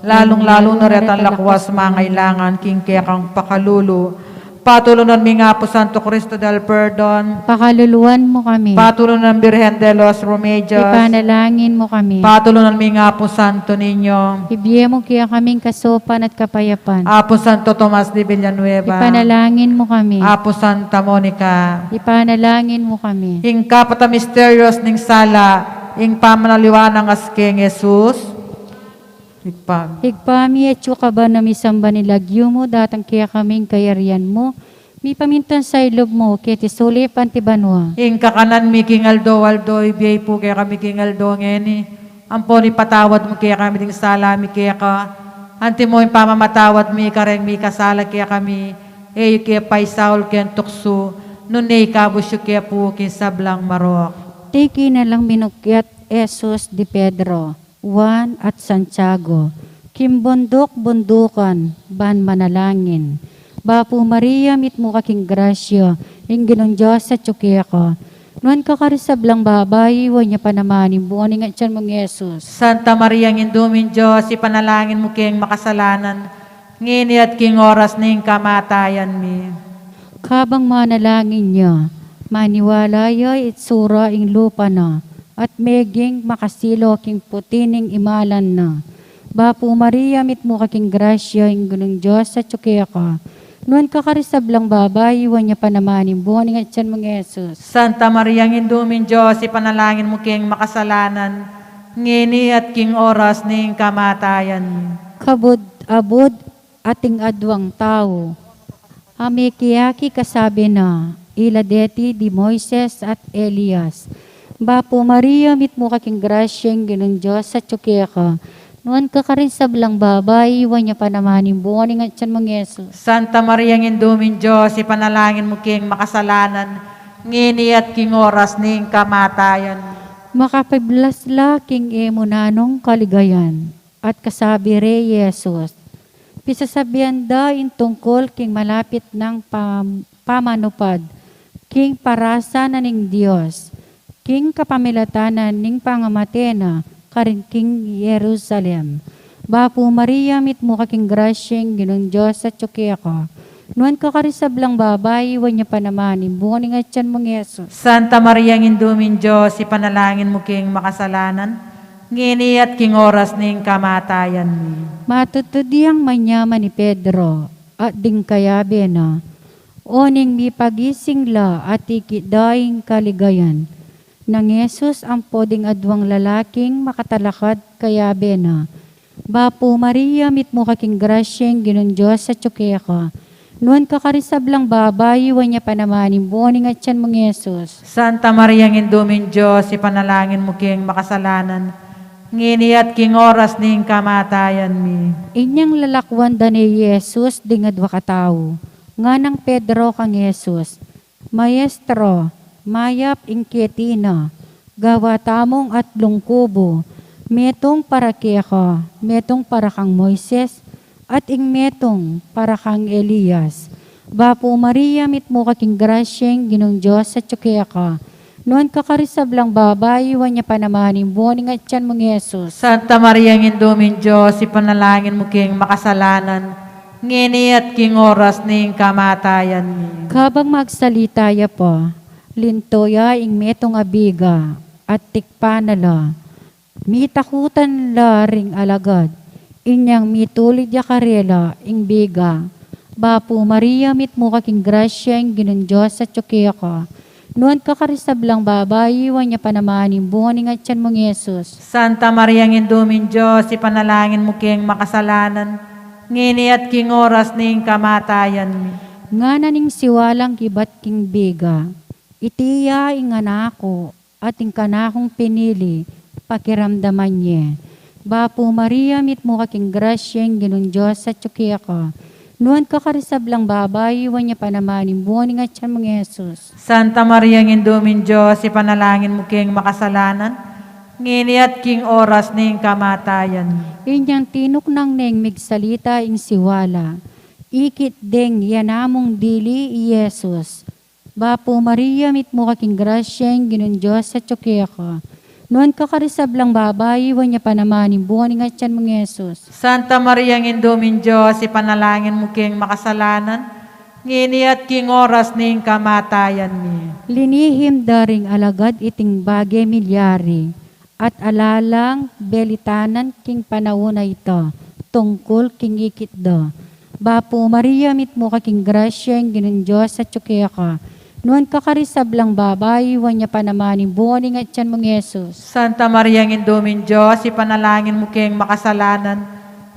lalung-lalu na retang lakwas mangailangan king kekang pakalulu. Patulunan mi ing Apu Santo Cristo del Perdon. Pakaluluan mu kami. Patulunan Birhen de los Remedios. Ipanalangin mu kami. Patulunan mi ing Apu Santo Niño. Ibie mu kekaming kasaupan at kapayapan. Apu Santo Tomas de Villanueva. Ipanalangin mu kami. Apu Santa Monica. Ipanalangin mu kami. Ing kapat a misterios ning sala, ing pamanaliwanang askeng Jesus. Ibpa mi. Ibpa mi, atyu ka ban a misamban ing lagyu mu, datang kekami ing kayarian mu, mipamintuan sa ilub mu keti sulip anti banua. Ing kakanan mi king aldo-aldo ibie pu kekami king aldo ngeni. Ampon ipatawad mu kekami ding sala mi keka, antimo ing pamamatawad mi kareng mikasala kekami. E yu ke paisaul king tuksu, nune ikabus yu ke pu king sablang marok. Tiki na lang minukyat Jesus di Pedro, Juan at Santiago king bunduk-bundukan ban manalangin. Bapu Maria, mitmu ka king grasya, ing Ginung Dios atyu keka. Nuan ka karing sablang babai, nuan ya pa naman ing bunga ning atyan mung Jesus. Santa Maria, Indu ming Dios, ipanalangin mu keng makasalanan, ngeni at king oras ning kamatayan mi. Kabang manalangin ya, maniwala ya itsura ing lupa na, at meging makasilo king puti ning imalan na. Bapu Maria, mitmu ka king grasya, ing Ginung Dios atyu keka. Nuan ka karing sablang babai, nuan ya pa naman ing bunga ning atyan mung Jesus. Santa Maria, Indu ming Dios, ipanalangin mu keng makasalanan, ngeni at king oras ning kamatayan mi. Kabud-abud ating aduang tau a mekiaki, kasabi na, ila deti di Moises at Elias. Bapu Maria, mitmu ka king grasya, ing Ginung Dios atyu keka. Nuan ka karing sablang babai, nuan ya pa naman ing bunga ning atyan mung Jesus. Santa Maria, Indu ming Dios, ipanalangin mu keng makasalanan, ngeni at king oras ning kamatayan mi. Makapiblas la king e mu nanung kaligayan. At kasabi re Jesus, pisasabian da ing tungkul king malapit nang pam-, pamanupad king parasa na ning Dios, king kapamilatan na ning pangamate na karin king Jerusalem. Bapu Maria, mitmu ka king grasya, ing Ginung Dios atyu keka. Nuan ka karing sablang babai, nuan ya pa naman ing bunga ning atyan mung Jesus. Santa Maria, Indu ming Dios, ipanalangin mu keng makasalanan, ngeni at king oras ning kamatayan mi. Matutud yang manyaman i Pedro, at ding kayabe na, oning mipagising la at ikit da ing kaligayan nang Jesus ampo ding aduang lalaking makatalakad kayabe na. Bapu Maria, mitmu ka king grasya, ing Ginung Dios atyu keka. Nuan ka karing sablang babai, nuan ya pa naman ing bunga ning atyan mung Jesus. Santa Maria, Indu ning Dios, ipanalangin mu keng makasalanan, ngeni at king oras ning kamatayan mi. Inyang lalakwan da ne i Jesus ding adua katau, nganang Pedro kang Jesus, Maestro, mayap ing keti na, gawa tamung atlung kubu, metung para keka, metung para kang Moises, at ing metung para kang Elias. Bapu Maria, mitmu ka king grasya, ing Ginung Dios atyu keka. Nuan ka karing sablang babai, nuan ya pa naman ing bunga ning atyan mung Jesus. Santa Maria, Indu ning Dios, ipanalangin mu keng makasalanan, ngeni at king oras ning kamatayan mi. Kabang magsalita ya pa, linto ya ing metung a biga, at tikpan na la. Mitakutan la ring alagad, inyang mitulid ya karela ing biga. Bapu Maria, mitmu ka king grasya, ing Ginung Dios atyu keka. Nuan ka karing sablang babai, nuan ya pa naman ing bunga ning atyan mung Jesus. Santa Maria, Indu ning Dios, ipanalangin mu keng makasalanan, ngeni at king oras ning kamatayan mi. Ngana ning siwalang ibat king biga, iti ya ing anak ku, at ing kanakung pinili, pakiramdaman ye. Bapu Maria, mitmu ka king grasya, ing Ginung Dios atyu keka. Nuan ka karing sablang babai, nuan ya pa naman ing bunga ning atyan mung Jesus. Santa Maria, Indu ning Dios, ipanalangin mu keng makasalanan, ngeni at king oras ning kamatayan mi. Inyang tinuknang neng migsalita ing siwala, ikit deng ya namung dili i Jesus. Bapu Maria, mitmu ka king grasya, ing Ginung Dios atyu keka. Nuan ka karing sablang babai, nuan ya pa naman ing bunga ning atyan mung Jesus. Santa Maria, Indu ning Dios, ipanalangin mu keng makasalanan, ngeni at king oras ning kamatayan mi. Linihim da ring alagad iting bage milyari, at ala lang belitanan king panaun a ita tungkul king ikit da. Bapu Maria, mitmu ka king grasya, ing Ginung Dios atyu keka. Nuan ka karing sablang babai, nuan ya pa naman ing bunga ning atyan mung Jesus. Santa Maria, Indu ning Dios, ipanalangin mu keng makasalanan,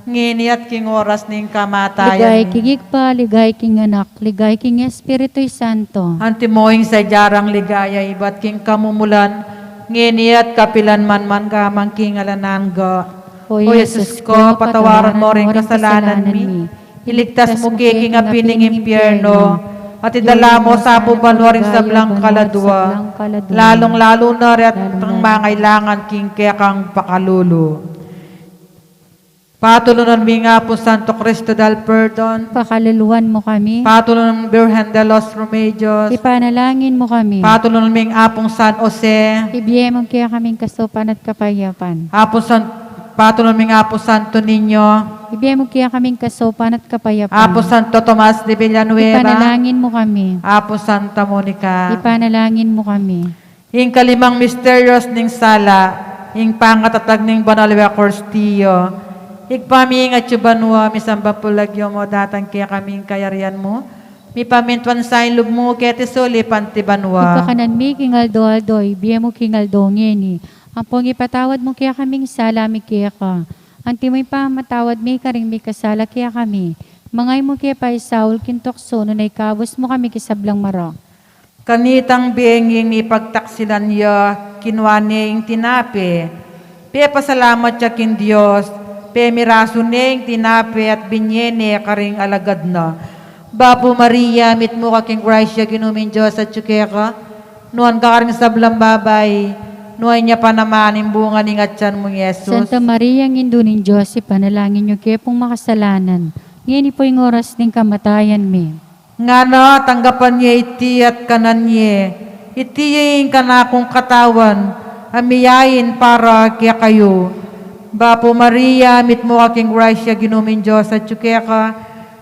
ngeni at king oras ning kamatayan mi. Ligaya king Ibpa, ligaya king Anak, ligaya king Espiritu Santo. Antimo ing sadya rang ligaya ibat king kamumulan, ngeni at kapilan man, mangga man king alang angga. O Jesus ko, patawaran mo ring kasalanan mi, iligtas mu ke king api ning impyerno, at idala mu sa pu banua ring sablang kaladua, lalung-lalu na retang mangailangan king kekang pakalulu. Patulunan ming Apung Santo Cristo del Perdon, pakaluluan mu kami. Patulunan ming Birhen de los Remedios, ipanalangin mu kami. Patulunan ming Apung San Jose, ibie mu kekaming kasaupan at kapayapan. Apung San, patulunan ming Apung Santo Niño, ibie mu kekaming kasaupan at kapayapan. Apung Santo Tomas de Villanueva, ipanalangin mu kami. Apung Santa Monica, ipanalangin mu kami. Ing kalimang misterios ning sala, ing pangatatag ning banal a Eukaristia. Ibpa mi atsu ka banua, misamban pu ing lagyu mu, datang kekami ing kayarian mu, mipamintuan sa ing lub mu keti sulip anti banua. Ing kakanan mi king aldo-aldo, ibie mu king aldo ngeni. Ampon ipatawad mu kekami ing sala mi keka, anti ing pamamatawad mi karing mikasala kekami. Manga e mu ke paisaul king tuksu, nune ikabus mu kami king sablang marok. Kanitang bengi ing mipagtaksilan ya, kinua ne ing tinape, pepasalamat ya king Dios, pemirasu ne ing tinape at binie ne karing alagad na. Bapu Maria, mitmu ka king grasya, Ginu ming Dios atsu keka. Nuan ka karing sablang babai, nuan ya pa naman ing bunga ning atyan mung Jesus. Santa Maria, Indu ning Dios, ipanalangin yu ke pung makasalanan, ngeni pu ing oras ning kamatayan mi. Ngana, tanggapan ye iti at kanan ye. Iti ing kanakung katawan, a miyain para kekayu. Bapu Maria, mitmu ka king grasya, Ginu ming Dios atsu keka.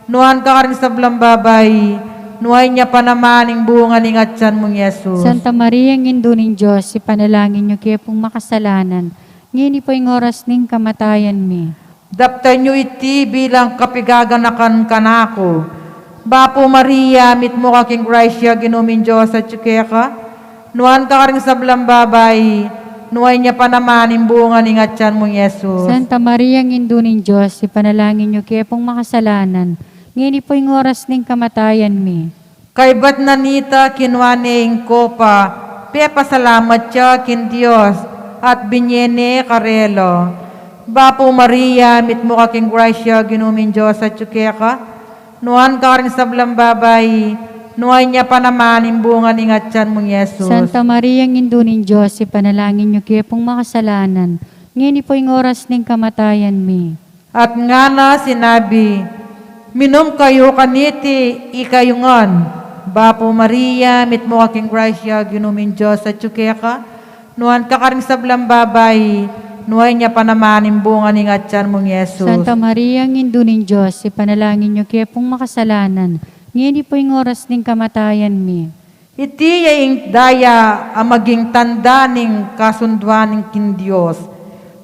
Nuan ka karing sablang babai, nuan ya pa naman ing bunga ning atyan mung Jesus. Santa Maria, Indu ning Dios, ipanalangin yu ke pung makasalanan, ngeni pu ing oras ning kamatayan mi. Daptan yu iti bilang kapigaganakan kanaku, Bapu Maria, mitmu ka king grasya, Ginu ming Dios atyu keka. Nuan ka karing sablang babai, nuan ya pa naman ing bunga ning atyan mung Jesus. Santa Maria, Indu ning Dios, ipanalangin yu ke pung makasalanan, ngeni pu ing oras ning kamatayan mi. Kaybat na nita, kinuan ne ing kopa, pepasalamat ya king Dios, at binye ne karela. Bapu Maria, mitmu ka king grasya, Ginu ming Dios atyu keka. Nuan ka karing sablang babai, nuan ya pa naman ing bunga ning atyan mung Jesus. Santa Maria, Indu ning Dios, ipanalangin yu ke pung makasalanan, ngeni pu ing oras ning kamatayan mi. At ngana sinabi, minum kayu kaniti ikayu ngan. Bapu Maria, mitmu ka king grasya, Ginu ming Dios atyu keka. Nuan ka karing sablang babai, nuan ya pa naman ing bunga ning atyan mung Jesus. Santa Maria, Indu ning Dios, ipanalangin yu ke pung makasalanan, ngeni pu ing oras ning kamatayan mi. Iti ya ing daya a maging tanda ning kasunduan king Dios.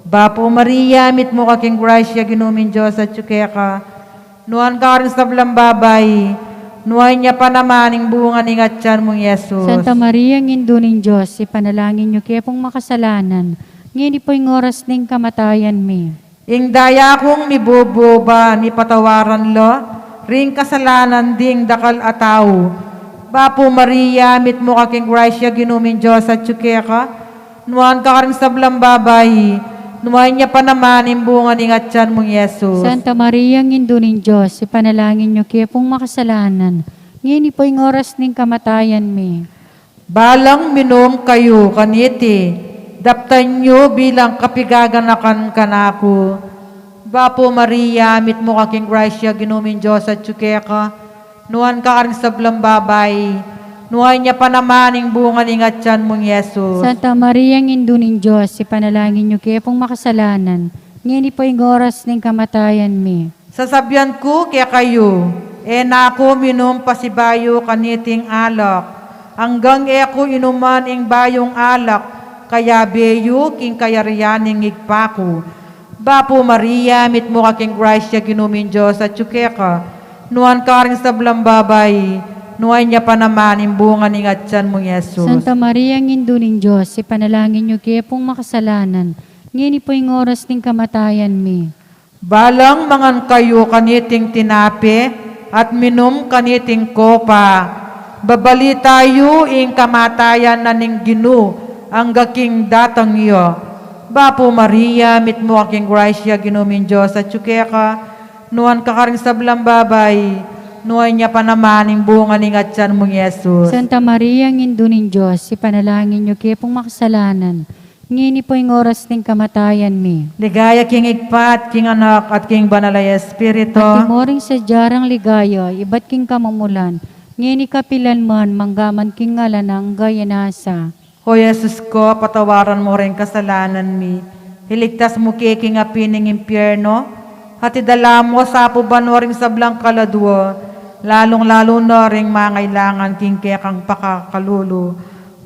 Bapu Maria, mitmu ka king grasya, Ginu ming Dios atyu keka. Nuan ka karing sablang babai, nuan ya pa naman ing bunga ning atyan mung Jesus. Santa Maria, Indu ning Dios, ipanalangin yu ke pung makasalanan, ngeni pu ing oras ning kamatayan mi. Ing daya kung mibubu ba mipatawaran la ring kasalanan ding dakal a tau. Bapu Maria, mitmu ka king grasya, Ginu ming Dios atyu keka. Nuan ka karing sablang babai, nuan ya pa naman ing bunga ning atyan mung Jesus. Santa Maria, Indu ning Dios, ipanalangin yu ke pung makasalanan, ngeni pu ing oras ning kamatayan mi. Balang minum kayu kaniti, daptan yu bilang kapigaganakan kanaku. Bapu Maria, mitmu ka king grasya, Ginu ming Dios atyu keka. Nuan ka karing sablang babai, nuan ya pa naman ing bunga ning atyan mung Jesus. Santa Maria, Indu ning Dios, ipanalangin yu ke pung makasalanan, ngeni pu ing oras ning kamatayan mi. Sasabian ku kekayu, e na ku minum pasibayu kaniting alak, anggang e ku inuman ing bayung alak kayabe yu king kayarian ning Ibpa ku. Bapu Maria, mitmu ka king grasya, Ginu ming Dios atyu keka. Nuan ka karing sablang babai, nuan ya pa naman ing bunga ning atyan mung Jesus. Santa Maria, Indu ning Dios, ipanalangin yu ke pung makasalanan, ngeni pu ing oras ning kamatayan mi. Balang mangan kayu kaniting tinape at minum kaniting kopa, babalita yu ing kamatayan na ning Ginu angga king datang ya. Bapu Maria, mitmu ka king grasya, Ginu ming Dios atyu keka. Nuan ka karing sablang babai, nuan ya pa naman ing bunga ning atyan mung Jesus. Santa Maria, Indu ning Dios, ipanalangin yu ke pung makasalanan, ngeni pu ing oras ning kamatayan mi. Ligaya king Ibpa, at king Anak, at king Banal a Espiritu. Antimo ring sadya rang ligaya ibat king kamumulan, ngeni kapilan man, manggaman king alang angga. Nasa. O Jesus ko, patawaran mu ring kasalanan mi, iligtas mu ke king api ning impyerno, at idala mu sa pu banua ring sablang kaladua, lalung-lalu na ring mangailangan king kekang pakakalulu.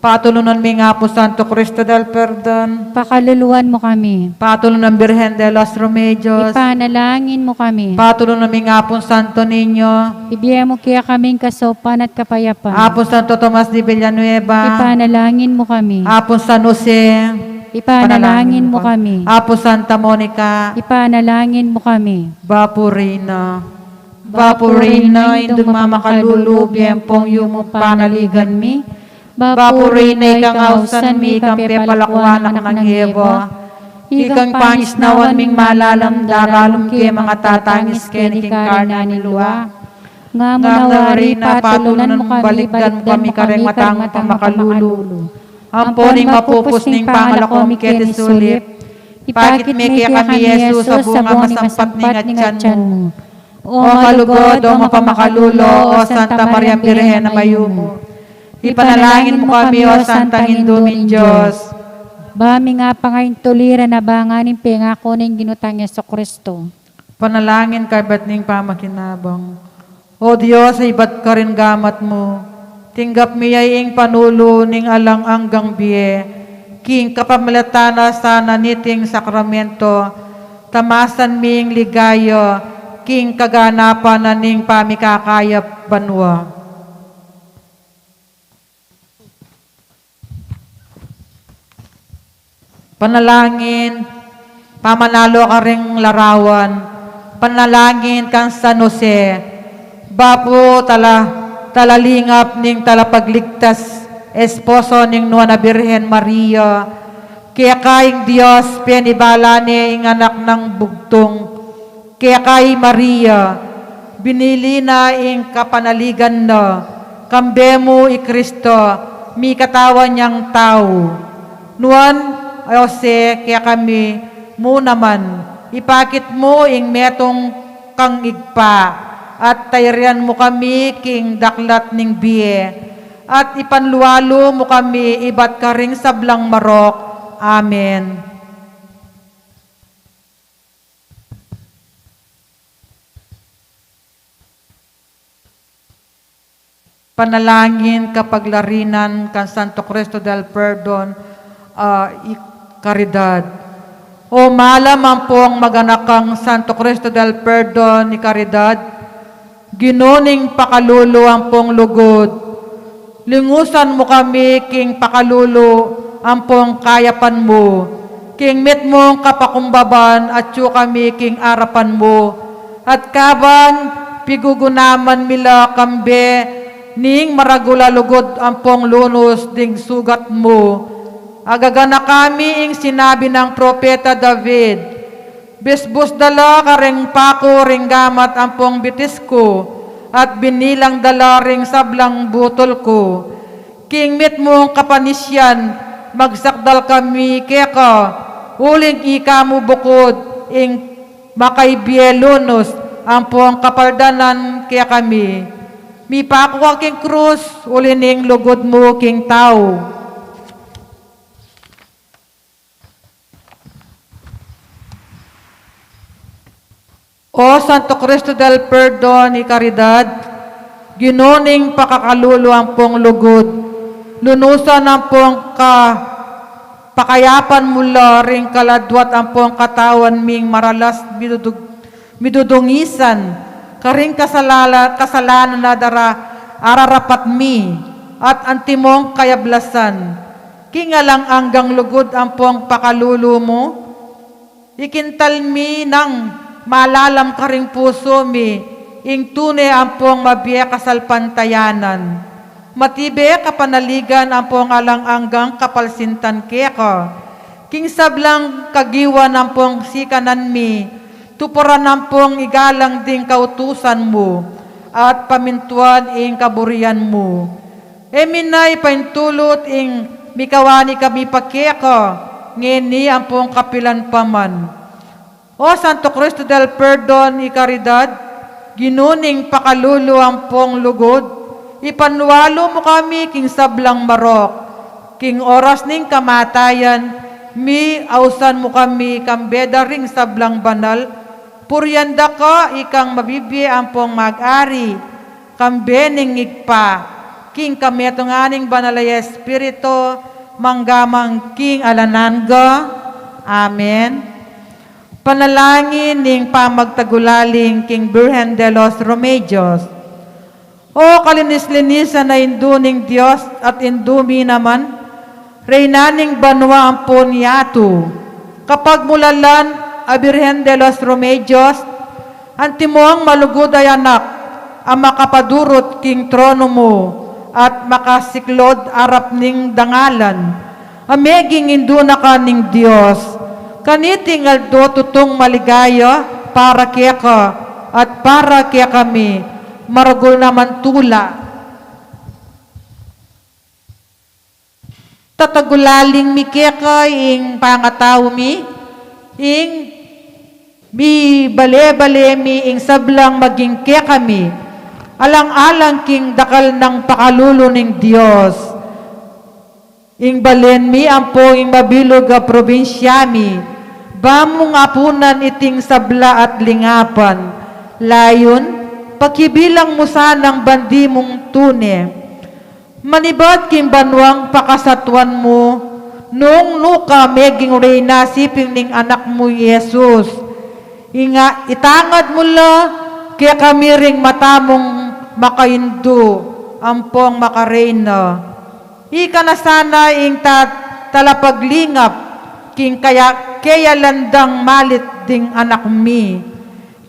Patulunan mi ing Apu Santo Cristo del Perdon. Pakaluluan mu kami. Patulunan Birhen de los Remedios. Ipanalangin mu kami. Patulunan mi ing Apung Santo Niño. Ibie mu kekami ing kasaupan at kapayapan. Apung Santo Tomas de Villanueva. Ipanalangin mu kami. Apung San Jose. Ipanalangin mu kami. Apung Santa Monica. Ipanalangin mu kami. Bapu Reyna. Bapu Reyna, Indung mamakalulu, bie ampong yumu panaligan mi. Bapu Reyna, ikang ausan mi, ikang pepalakuan anak nang Eva, ikang pangisnawan ming malalam, daralung ke mangatatangis keni king karne ming lua. Ngara mu na, Reyna, patulunan mu kami, balikdan mu kami kareng mata mung pamakalulu. Ampo ning mapupus ning pangalako mi keti sulip, ipakit me kekami i Jesus a bunga masampat ning atyan mu. O malugud, o mapamakalulu, o Santa Maria Birhen a mayumu, ipanalangin mu kami, o Santang Indu ning Dios. Ba mi nga pangaintuli ring abangan ning pengaku ning Ginu tang Jesucristo. Panalangin kaybat ning pamakinabang. O Dios, ibat karin gamat mu, tinggap mi ya ing panulu ning alang anggang bie, king kapamilatan na sana niting sakramento, tamasan mi ing ligaya king kaganapan na ning pamikakayap banua. Panalangin, pamanalo karing larawan, panalangin kang San Jose, bapu tala, talalingap ning talapagligtas, esposo ning Nuan a Birhen Maria, keka ing Dios penibala ne ing anak nang bugtung, keka i Maria, binili na ing kapanaligan na, kambe mu i Kristo, mikatawan yang tau. Nuan Jose, kekami mu naman, ipakit mu ing metung kang Ibpa, at tayrian mu kami king daklat ning bie, at ipanlualu mu kami ibat karing sablang marok. Amen. Panalangin kapaglarinan kang Santo Cristo del Perdon, ah, y Caridad. O malam ampong maganakang Santo Cristo del Perdon y Caridad, Ginu ning pakalulu ampong lugud, lingusan mu kami king pakalulu ampong kayapan mu, king mitmung kapakumbaban atyu kami king arapan mu, at kabang pigugunaman mi la kambe ning maragul a lugud ampong lunus ding sugat mu, agaganaka mi ing sinabi nang propeta David, bisbus da la karing paku ring gamat ampong bitis ku, at binilang da la ring sablang butul ku. King mitmung kapanisian, magsakdal kami keka, uling ika mu bukud ing makaibie lunus ampong kapaldanan kekami. Mipaku ka king krus, uli ning lugud mu king tau. O Santo Cristo del Perdon y Caridad, Ginu ning pakakalulu ampong lugud, lunusan ampong ka pakayapan mu la ring kaladwat ampong katawan ming maralas midudug-, midudungisan, karing kasalala-, kasalanan a dara-, ararapat mi, at antimong kayablasan. King alang anggang lugud ampong pakalulu mu, ikintal mi nang malalam karing pusu mi, ing tune ampong mabie kasalpantayanan. Matibe kapanaligan ampong alang anggang kapalsintan keka. King sablang kagiwan ampong sikanan mi, tuparan ampong igalang ding kautusan mu, at pamintuan ing kaburian mu. E mi na ipaintulut ing mikawani kami pa keka, ngeni ampong kapilan pa man. O Santo Cristo del Perdon y Caridad, Ginu ning pakalulu ampong lugud, ipanlualu mu kami king sablang marok, king oras ning kamatayan mi, ausan mu kami kambe da ring sablang banal, purian da ka ikang mabibie ampong mag-ari, kambe ning Ibpa, king kametungan ning Banal a Espiritu, mangga man king alang angga. Amen. Panalangin ning pamagtagulaling king Birhen de los Remedios. O kalinis-linisan a Indu ning Dios at Indu mi naman, Reyna ning banua ampon yatu, kapagmulalan a Birhen de los Remedios, antimong malugud a anak a makapadurut king tronu mu at makasiklud arap ning dangalan, a meging Indu na ka ning Dios. Kaniting aldo tutung maligaya para keka at para kekami, maragul naman tula. Tatagulaling mi keka ing pangatau mi, ing mibale-bale mi ing sablang maging kekami, alang-alang king dakal nang pakalulu ning Dios. Ing balen mi ampo ing mabilug a probinsya mi, ba mung apunan iting sabla at lingapan, layun, pakibilang mu sanang bandi mung tune. Manibat king banuang pakasatuan mu, nung nuka meging reyna siping ning anak mu i Jesus. Inga, itangad mu la kekami ring mata mung makaindu ampong makareina. Ika na sana ing ta-, talapaglingap king kaya-, keyalan dang malit ding anak mi.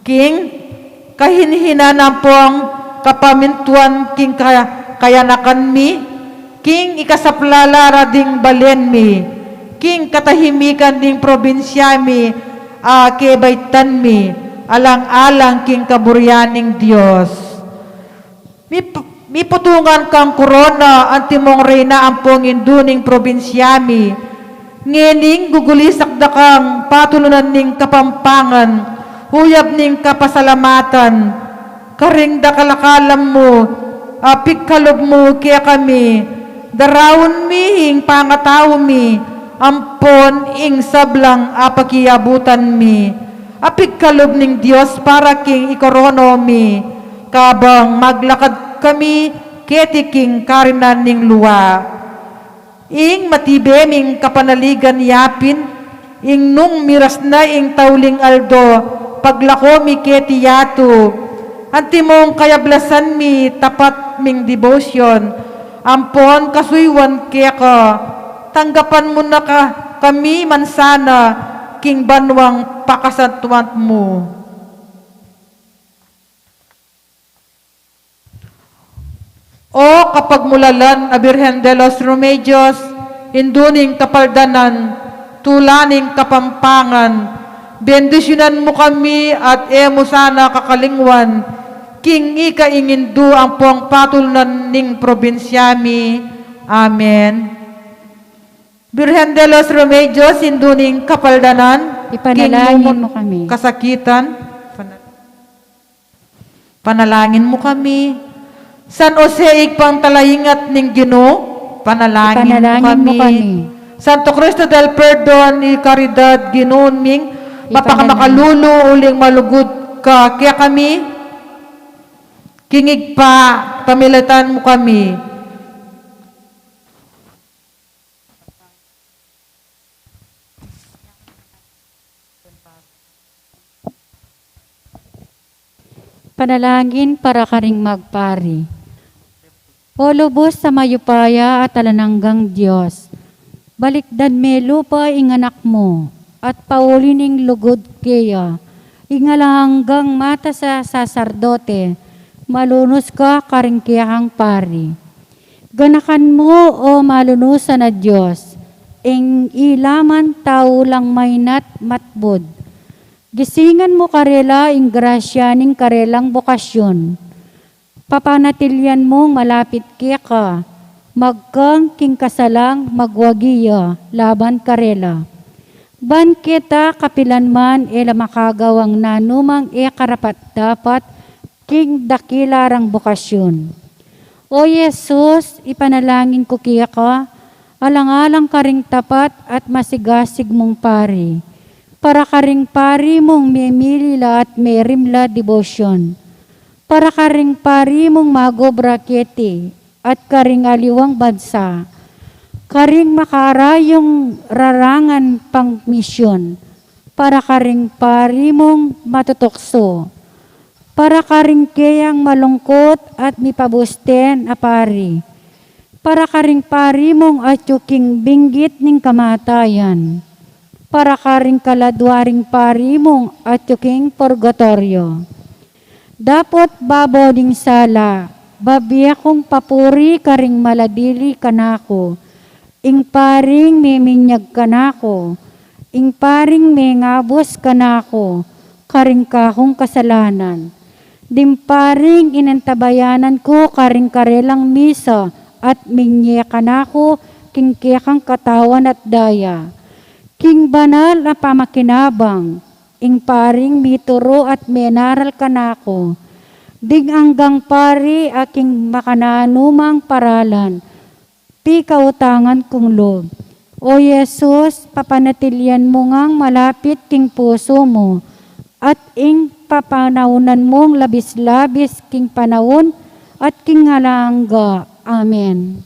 King kahinhinan ampong kapamintuan king ka-, kayanakan mi, king ikasaplala ra ding balen mi, king katahimikan ding probinsya mi, a kebaitan mi, alang-alang king kaburian ning Dios. Mip-, miputungan kang korona, antimong reyna ampong indu ning probinsya mi. Ngening gugulisak da kang patulunan ning Kapampangan, uyab ning kapasalamatan, karing dakal a kalam mu, a pigkalub mu kekami, daraun mi ing pangatau mi, ampon ing sablang a pakiabutan mi, a pigkalub ning Dios para king ikorono mi, kabang maglakad kami keti king karinan ning lua. Ing matibe ming kapanaligan yapin, ing nung miras na ing tauling aldo, paglako mi keti yatu. Antimong kayablasan mi tapat ming debosyon, ampon kasuyuan keka, tanggapan mu na ka-, kami man sana king banuang pakasantuan mu. O kapagmulalan a Birhen de los Remedios, indu ning kapaldanan, tula ning Kapampangan, bendisyunan mu kami at e mu sana kakalingwan, king ika ing indu ampong patulunan ning probinsya mi. Amen. Birhen de los Remedios, indu ning kapaldanan, ipanalangin mu kami. Kasakitan. Panalangin mu kami. San Jose, ibpang talaingat ning Ginu, panalangin mu kami. Ipanalangin mu kami. Santo Cristo del Perdon y Caridad, Ginu ming, ipanalangin, mapakamakalulu uling malugud ka kekami, king Ibpa, pamilatan mu kami. Panalangin para karing magpari. O lubus a mayupaya at alang anggang Dios, balikdan me lupa ing anak mu, at pauli ning lugud keya, ing alang anggang matas a saserdote, malunus ka karing kekang pari. Ganakan mu, o malunusan a Dios, ing ila man tau lang maina't matbud. Gisingan mu karela ing grasya ning karelang bokasyun. Papanatilian mung malapit keka, magkang king kasalang magwagi ya laban karela. Ban keta kapilan man e la makagawang nanumang e karapat-dapat king dakila rang bokasyun. O Jesus, ipanalangin ku keka, alang-alang karing tapat at masigasig mung pari, para karing pari mung memili la at merimla debosyon, para karing pari mung magobra keti at karing aliwang bansa, karing makarayung rarangan pang misyon, para karing pari mung matutukso, para karing keyang malungkut at mipabusten a pari, para karing pari mung atyu king binggit ning kamatayan, para karing kaladwa ring pari mung atyu king purgatoryo. Dapot babo ding sala, babie kung papuri karing maladili kanaku, ing paring meminyag kanaku, ing paring mengabus kanaku, karing kakung kasalanan. Ding paring inantabayanan ku karing karelang misa at minye kanaku king kekang katawan at daya. King banal a pamakinabang, ing paring mituru at menaral kanaku. Ding anggang pari a king makananumang paralan, pikautangan kung lub. O Jesus, papanatilian mu ngang malapit king pusu mu, at ing papanaunan mung labis-labis king panaun at king alang angga. Amen.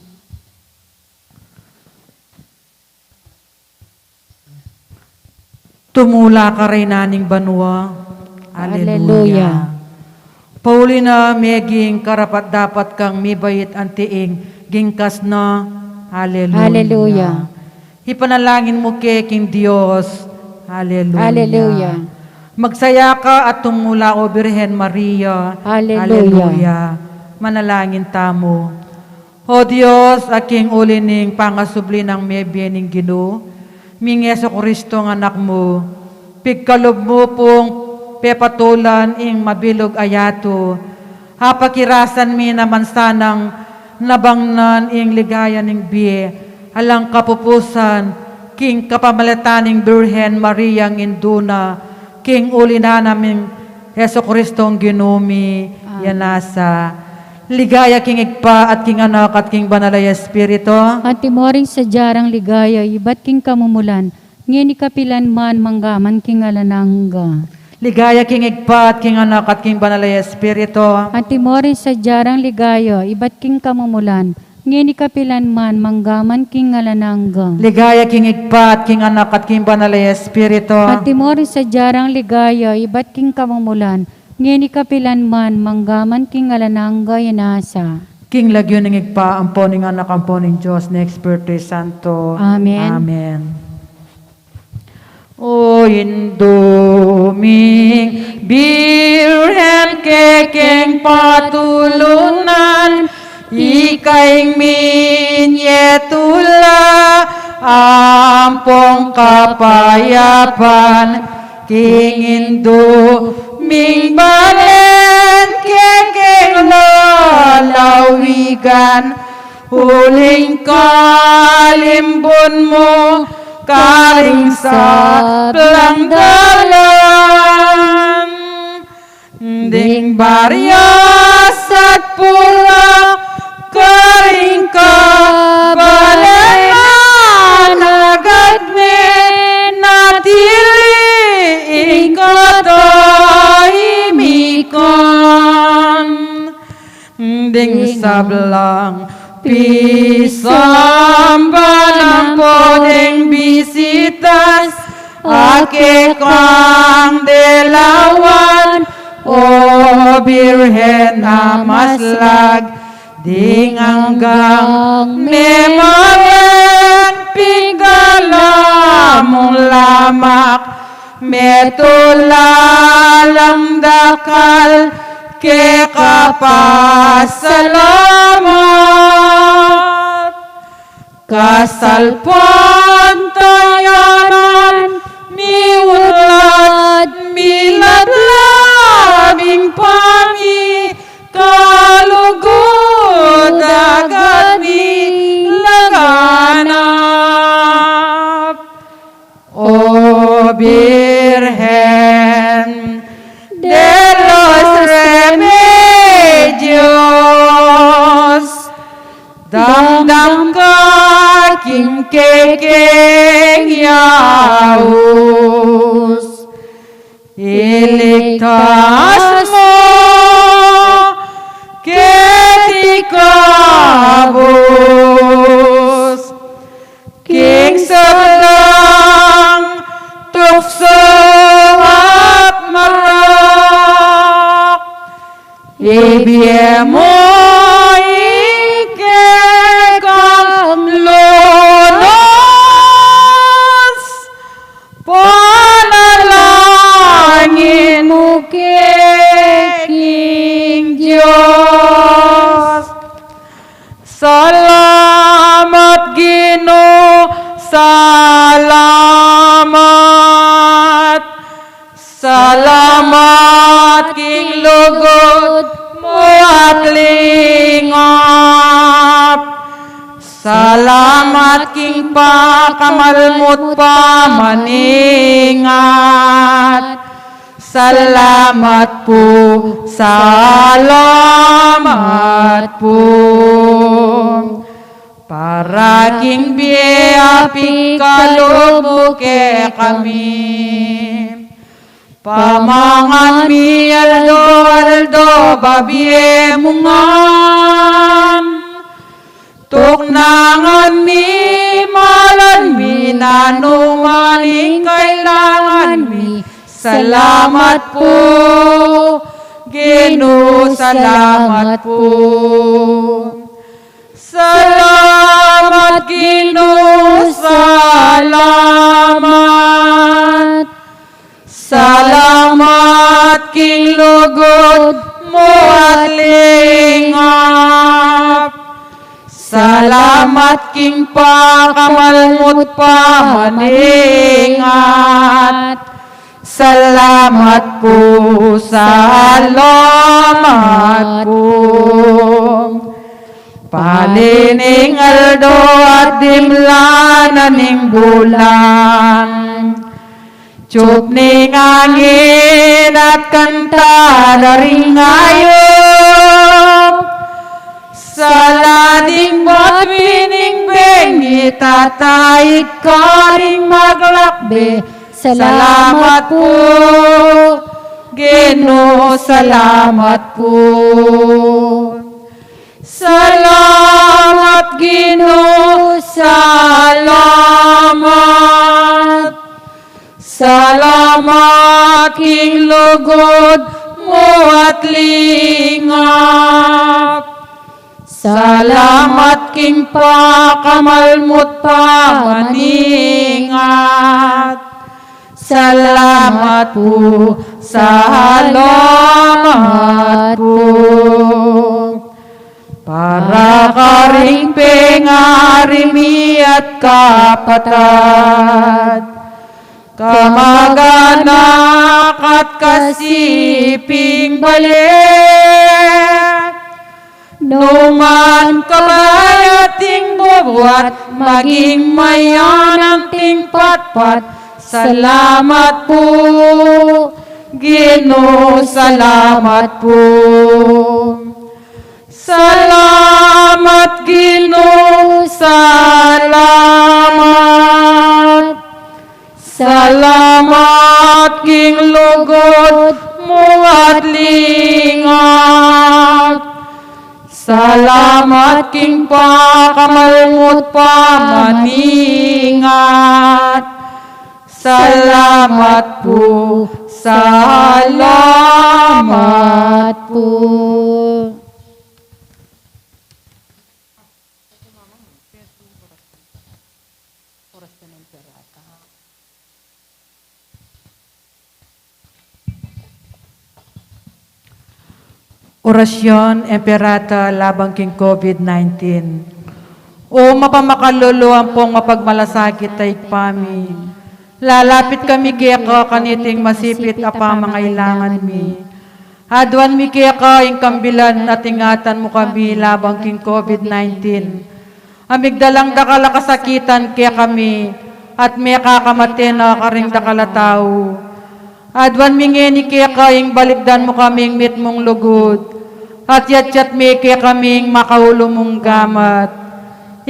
Tumula ka, Reyna ning banua. Aleluya. Aleluya. Pauli na meging karapat-dapat kang mibait anti ing gingkas na. Aleluya. Aleluya. Ipanalangin mu ke king Dios. Aleluya. Aleluya. Magsaya ka at tumula, O Birhen Maria. Aleluya. Aleluya. Manalangin tamu. O Dios, a king uli ning pangasubli nang mebie ning Ginu ming Jesucristo a Anak mu, pigkalub mu pung pepatulan ing mabilug a yatu, apakirasan mi naman sanang nabangnan ing ligaya ning bie alang kapupusan king kapamilatan ning Birhen Maria ing Indu na, king uli na naming Jesucristong Ginu mi. Amen. Yana sa. Ligaya king Ibpa at king Anak at king Banal a Espiritu. Antimo ring sadya rang ligaya ibat king kamumulan, ngeni kapilan man, manggaman king alang angga. Ligaya king Ibpa at king Anak at king Banal a Espiritu. Antimo ring sadya rang ligaya ibat king kamumulan, ngeni kapilan man, manggaman king alang angga. Ligaya king Ibpa at king Anak at king Banal a Espiritu. Antimo ring sadya rang ligaya ibat king kamumulan, ngeni kapilan man, manggaman king alang angga. Yana sa. King lagyu ning Ibpa, ampo ning Anak, ampo ning Dios ning Espiritu Santo. Amen. Amen. O Indu ming Birhen, kekeng patulunan, ika ing minyetula ampong kapayapan king Indu ming balen, kekeng lalawigan, uling kalimbun mu karing sablang dalan. Ding barias at pula karing kabalenan, agad me natili ing katahimikan. Ding sablang pisamban ampo ding bisitas a kekang delawan, O Birhen a maslag, ding anggang memamen, pigala mung lamak, metula lang dakal keka pasalamat. Kasalpantayanan miulad, milablab ing pami kalugud, agad milaganap. O Birhen de los Remedios, damdam ka king kekeng yaus, iligtas mu keti kabus king sablang tuksu at marok. Ibie mu ing kekang lunus, panalangin mu ke king Dios. Salamat, Ginu, salamat. Salamat king lugud mu at lingap. Salamat king pakamal mu't pamaningat. Salamat pu, salamat pu. Para king bie a pikalub mu kekami. Pamangan mi aldo-aldo, babie mu ngan. Tuknangan mi, malan mi nanu man ing kailangan Salamat pu, Ginu, salamat pu. Salamat, Ginu, salamat. Salamat king lugud mu at lingap. Salamat king pakamal mu't pamaningat. Salamat pu, salamat pu. Pali ning aldo at dimlan na ning bulan, tsup ning angin at kanta da ring ayup. Sala ding batwi ning bengi, tataig karing maglakbe. Salamat pu, Ginu, salamat pu. Salamat, Ginu, salamat. Salamat king lugud mu at lingap. Salamat king pakamal mu't pamaningat. Salamat pu, salamat pu. Para karing pengari mi at kapatad, kamag-anak at kasiping bale, nu man kabayat ing bubuat, maging mayanang ting patpat. Salamat pu, Ginu, salamat pu. Salamat, Ginu, salamat. Salamat king lugud mu at lingap. Salamat king pakamal mu't pamaningat. Salamat pu, salamat pu. Orasyon Imperata laban king COVID nineteen. O mapamakalulu ampong mapagmalasakit a Ibpa mi, lalapit kami keka kaniting masipit a pamangailangan mi. Aduan mi keka ing kambilan at ingatan mu kami laban king COVID nineteen. A migdalang dakal a kasakitan kekami, at mekakamate na karing dakal a tau. Aduan mi ngeni keka ing balikdan mu kaming mitmung lugud, at yatyat me kekami ing makaulu mung gamat.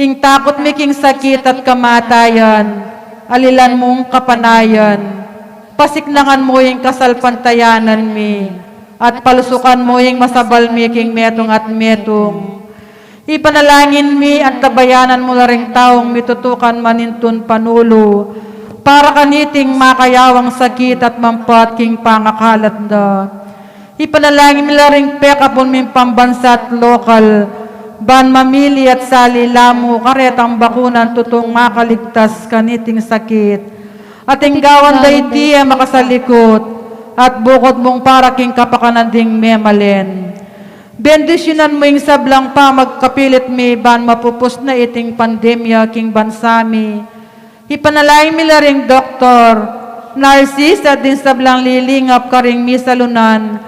Ing takut mi king sakit at kamatayan, alilan mung kapanayan. Pasiknangan mu ing kasalpantayanan mi, at palusukan mu ing masabal mi king metung at metung. Ipanalangin mi, antabayanan mu la ring taung mitutukan manintun panulu para kaniting makayawang sakit at mampat king pangakalat na. Ipanalangin mi la ring pekapun ming pambansa at lokal, ban mamili at sali la mu karetang bakunan tutung makaligtas kaniting sakit. At ing gawan da iti e makasalikut, at bukud mung para king kapakanan ding memalen. Bendisyunan mu ing sablang pamagkapilit mi ban mapupus na iting pandemya king bansa mi. Ipanalangin mi la ring doktor, narsis, at ding sablang lilingap karing misalunan,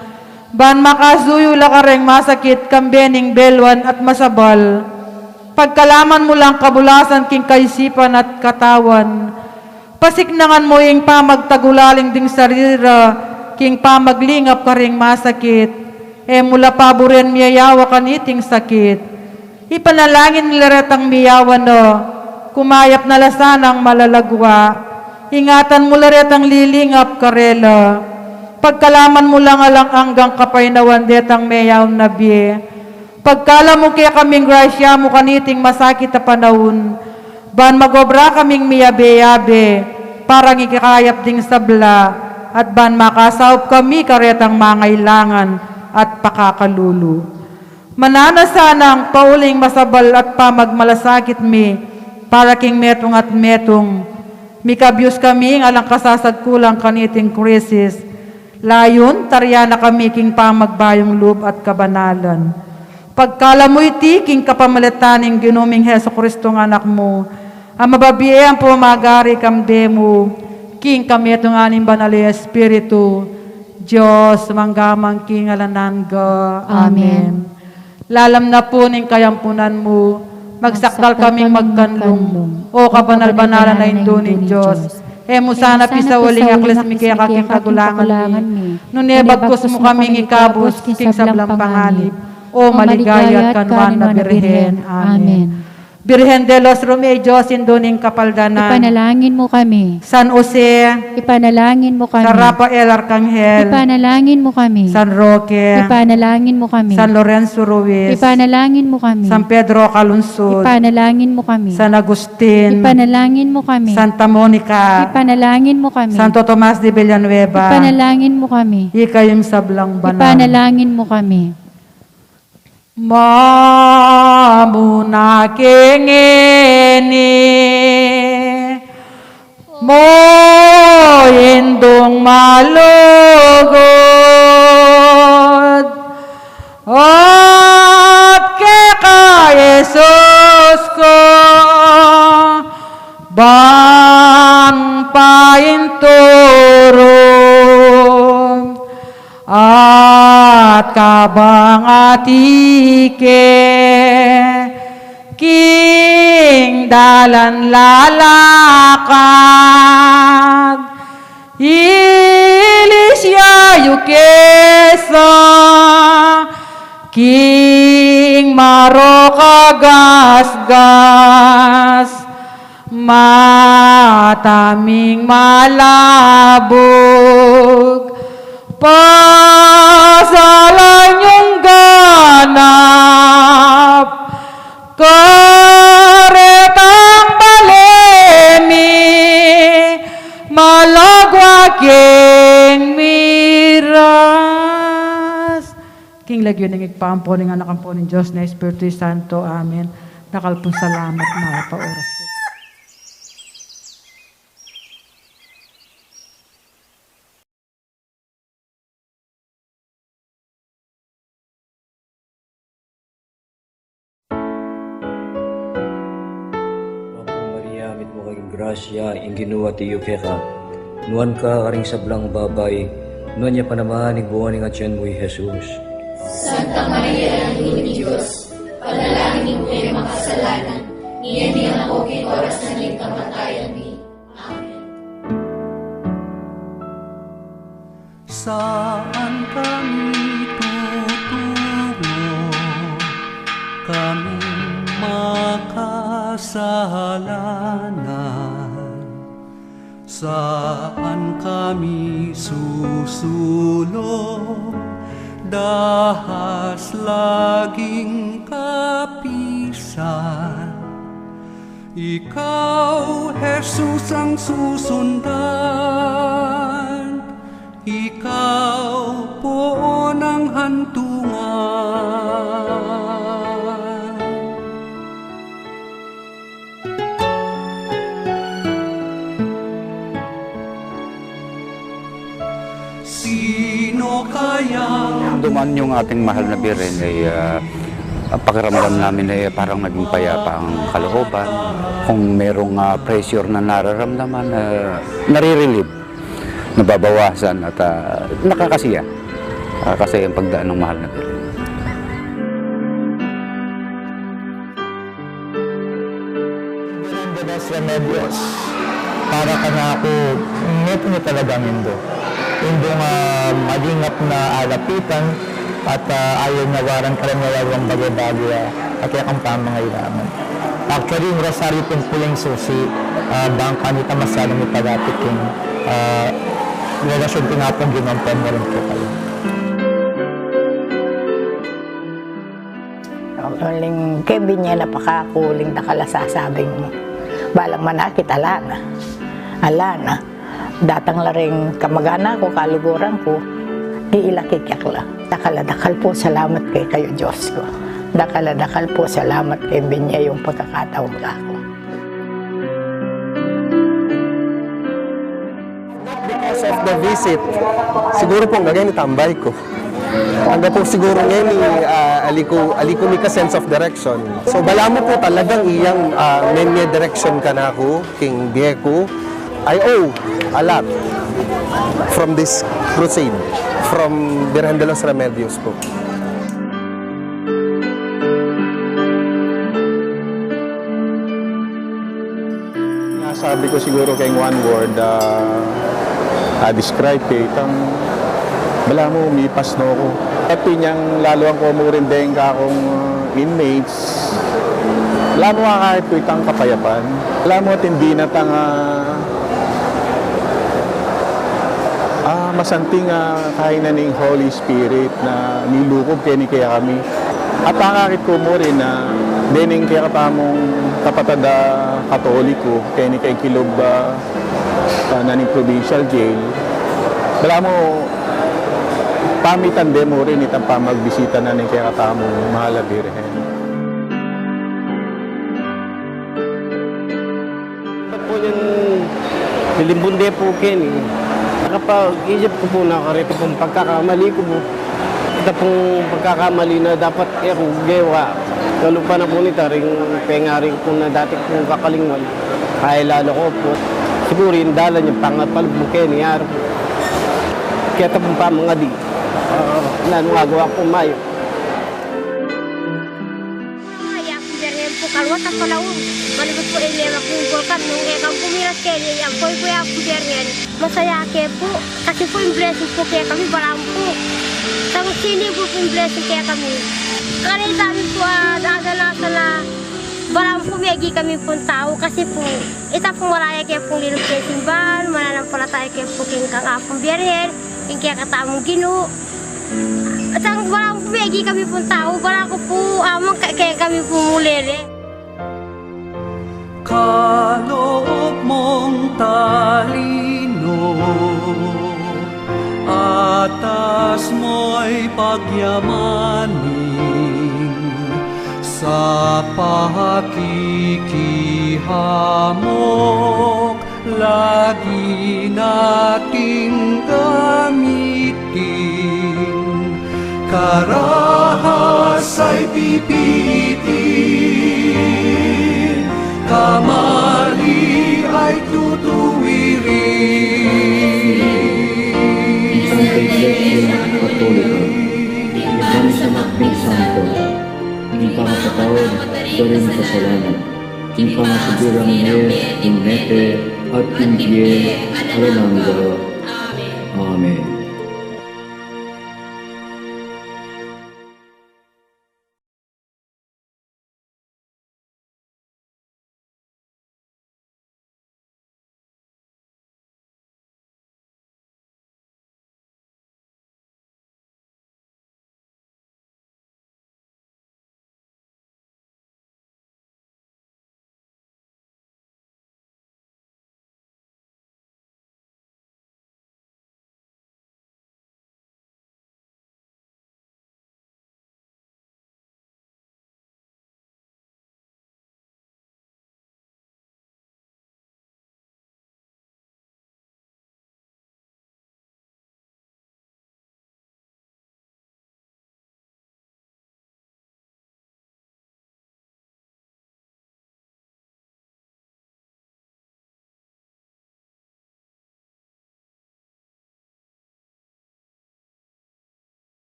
ban makasuyu la kareng masakit kambe ning beluan at masabal. Pagkalaman mu lang kabulasan king kaisipan at katawan. Pasiknangan mu ing pamagtagulaling ding sarili ra king pamaglingap karing masakit. E mu la paburen miyayawa kaniting sakit. Ipanalangin mi la retang miyawa na, kumayap na la sanang malalagua. Ingatan mu la retang lilingap karela. Pagkalaman mu lang alang anggang kapaynawan detang meyaun na bie. Pagkalub mu kekaming grasya mu kaniting masakit a panaun, ban magobra kaming miyabe-yabe para king ikakayap ding sabla. at ban makasaup kami karetang mangailangan at pakakalulu. Mananu na sanang pauling masabal at pamagmalasakit mi para king metung at metung, mikabyus kami king alang kasasagkulan kaniting krisis, layun tarian na kami king pamagbayung lub at kabanalan. Pagkalub mu iti king kapamilatan ning Ginu ming Jesucristo nga Anak mu, a mabibie ampon magari kambe mu, king kametungan ning Banal a Espiritu, Dios, mangga man king alang angga. Amen. Amen. Lalam na pu ning kayampunan mu, magsakdal kaming magkanlung. O kabanal-banalan a Indu ning Dios, e mu sana pisauli ing aklis mi keka king kagulangan mi, nune bagkus mu kaming ikabus king sablang panganib, o maligaya at kanuan a Birhen. Amen. Birhen de los Remedios, Indu ning Kapaldanan, ipanalangin mu kami. San Jose, ipanalangin mu kami. San Rafael Arkanghel, ipanalangin mu kami. San Roque, ipanalangin mu kami. San Lorenzo Ruiz, ipanalangin mu kami. San Pedro Calungsod, ipanalangin mu kami. San Agustin, ipanalangin mu kami. Santa Monica, ipanalangin mu kami. Santo Tomas de Villanueva, ipanalangin mu kami. Ikayung sablang banal, ipanalangin mu kami. Mamuna kengeni, mo Indung malugud, at keka Jesus ko, bang painturu, at kabang atike, king dalan lalakad, ilis ya yu ke sa king marok a gasgas, mata ming malabuk, pasalan yung ganap, karetang bale mi, malagwa keng miras. King lagyu ning Ibpa, ampo ning Anak, ampo ning Dios a Espiritu Santo. Amen. Dakal pung salamat, Mama, pa oras pu. Apu Maria, mitmu ka king grasya, ing Ginu atiu keka. Nuan ka karing sablang babai, nuan ya pa naman ing bunga ning atian mu, i Jesus. Santa Maria, Indu ning Dios, ipanalangin mu kaming makasalanan, ngeni ampo king oras na ning kamatayan mi. Amen. Saan kami tutungo, kaming makasalanan? Saan kami susulo, dahas laging kapisan? Ikaw, Jesus, ang susundan, ikaw poon ang hantungan. Sino kayang... Dumaan yung ating mahal na Birhen ay, ah, pakiramdam namin ay parang naging payapa ang kalooban. Kung merong, ah, pressure na nararamdaman, ah, nare-relieve, nababawasan at, ah, nakakasiya. Nakakasiya yung pagdaan ng mahal na Birhen. Birhen de los Remedios, para kanaku, neto ne talagang Indu. Indung, ah, malingap na alapitan at, ah, ayaw na waran karaniwan bagay-bagay, ah, a kekang pamangailangan. Actually, yung rosaryo pung puling susi, ah, bang kanita masyadong ipalapit king, ah, relasyon ku na pung Ginu, ampo mu rin pu kaya. Uling kebin ya na pakakuling dakal a sasabing balang manakit, ala na. Ala na. Datang la ring kamag-anak ku, kaluguran ku, di ila kikyak la. Dakal a dakal pu salamat kekayu, Dios ku. Dakal a dakal pu salamat keng binie yung pagkakataon kaku. Because of the visit, siguru pu ngeni tambay ku. Angga pu siguru ngeni, ah, ali ku, ali ku mika sense of direction. So, balamu pu talagang iyang, ah, menye direction kanaku, king bie ku. I owe a lot from this crusade, from Birhen de los Remedios pu. Masabi ku siguru keng one word, ah, a-describe ke itang balamu mipas no ku. At inyang laluan ku mu rin deng kakung, ah, inmates, balamu akakit ku itang kapayapan. Balamu atin dinatang, ah, ah, masanting, ah, kainan ning Holy Spirit na nilukub keni kekami. At akakit ku mu rin na dening kekatamung kapatad a Katoliko keni keng kilub, ah, ah, na ning provincial jail, balamu pamitan de mu rin itang pamagbisita na ning kekatamung mahal a Birhen. Ba't pu niyang lilimbun de pu keni? Kapag-isip ku pu na kareta pung pagkakamali ku pu. Ita pung pagkakamali na dapat e ku gewa. Kalupa na pu nita ring pengari ku pu na dati kung kakalingwan. Ay lalo ku pu. Siguru ing dalan niyang pangapalub keni, aru pu. Keta pung pamangadi. Ah, nanu agawa ku pu, mayo. Ay, Apung Birhen pu, kaluwat a palaung. Malugud pu e mewa kung bulkan nung e kang pumiras keni, ampo i pu, Apung Birhen. Masaya ke pu, kasi pu ing blessing pu kekami, balamu pu. Sang sini pu ing blessing kekami. Kareta mi pu, ah, dada na sana, balamu pu megi kami pung tau, kasi pu ita pung maraya ke pung lilub keng simbahan, mananampalataya ke pu keng kang Apung Birhen, keng kekatamung Ginu. At ang balamu pu megi kami pung tau, balamu pu, amang ke-, kekami pung mulele. Kaloob mong talino, atas mo'y pagyamaning sa pakikihamok. Lagi nating gamitin, karahas ay pipilitin, kamali ay tutuwirin. Ing Santa Iglesia Katolika, ing pamisanakbing santo, ing pangapatawad da ring kasalanan, ing pangasubli rang mie king mete at king bie alang angga. Amen.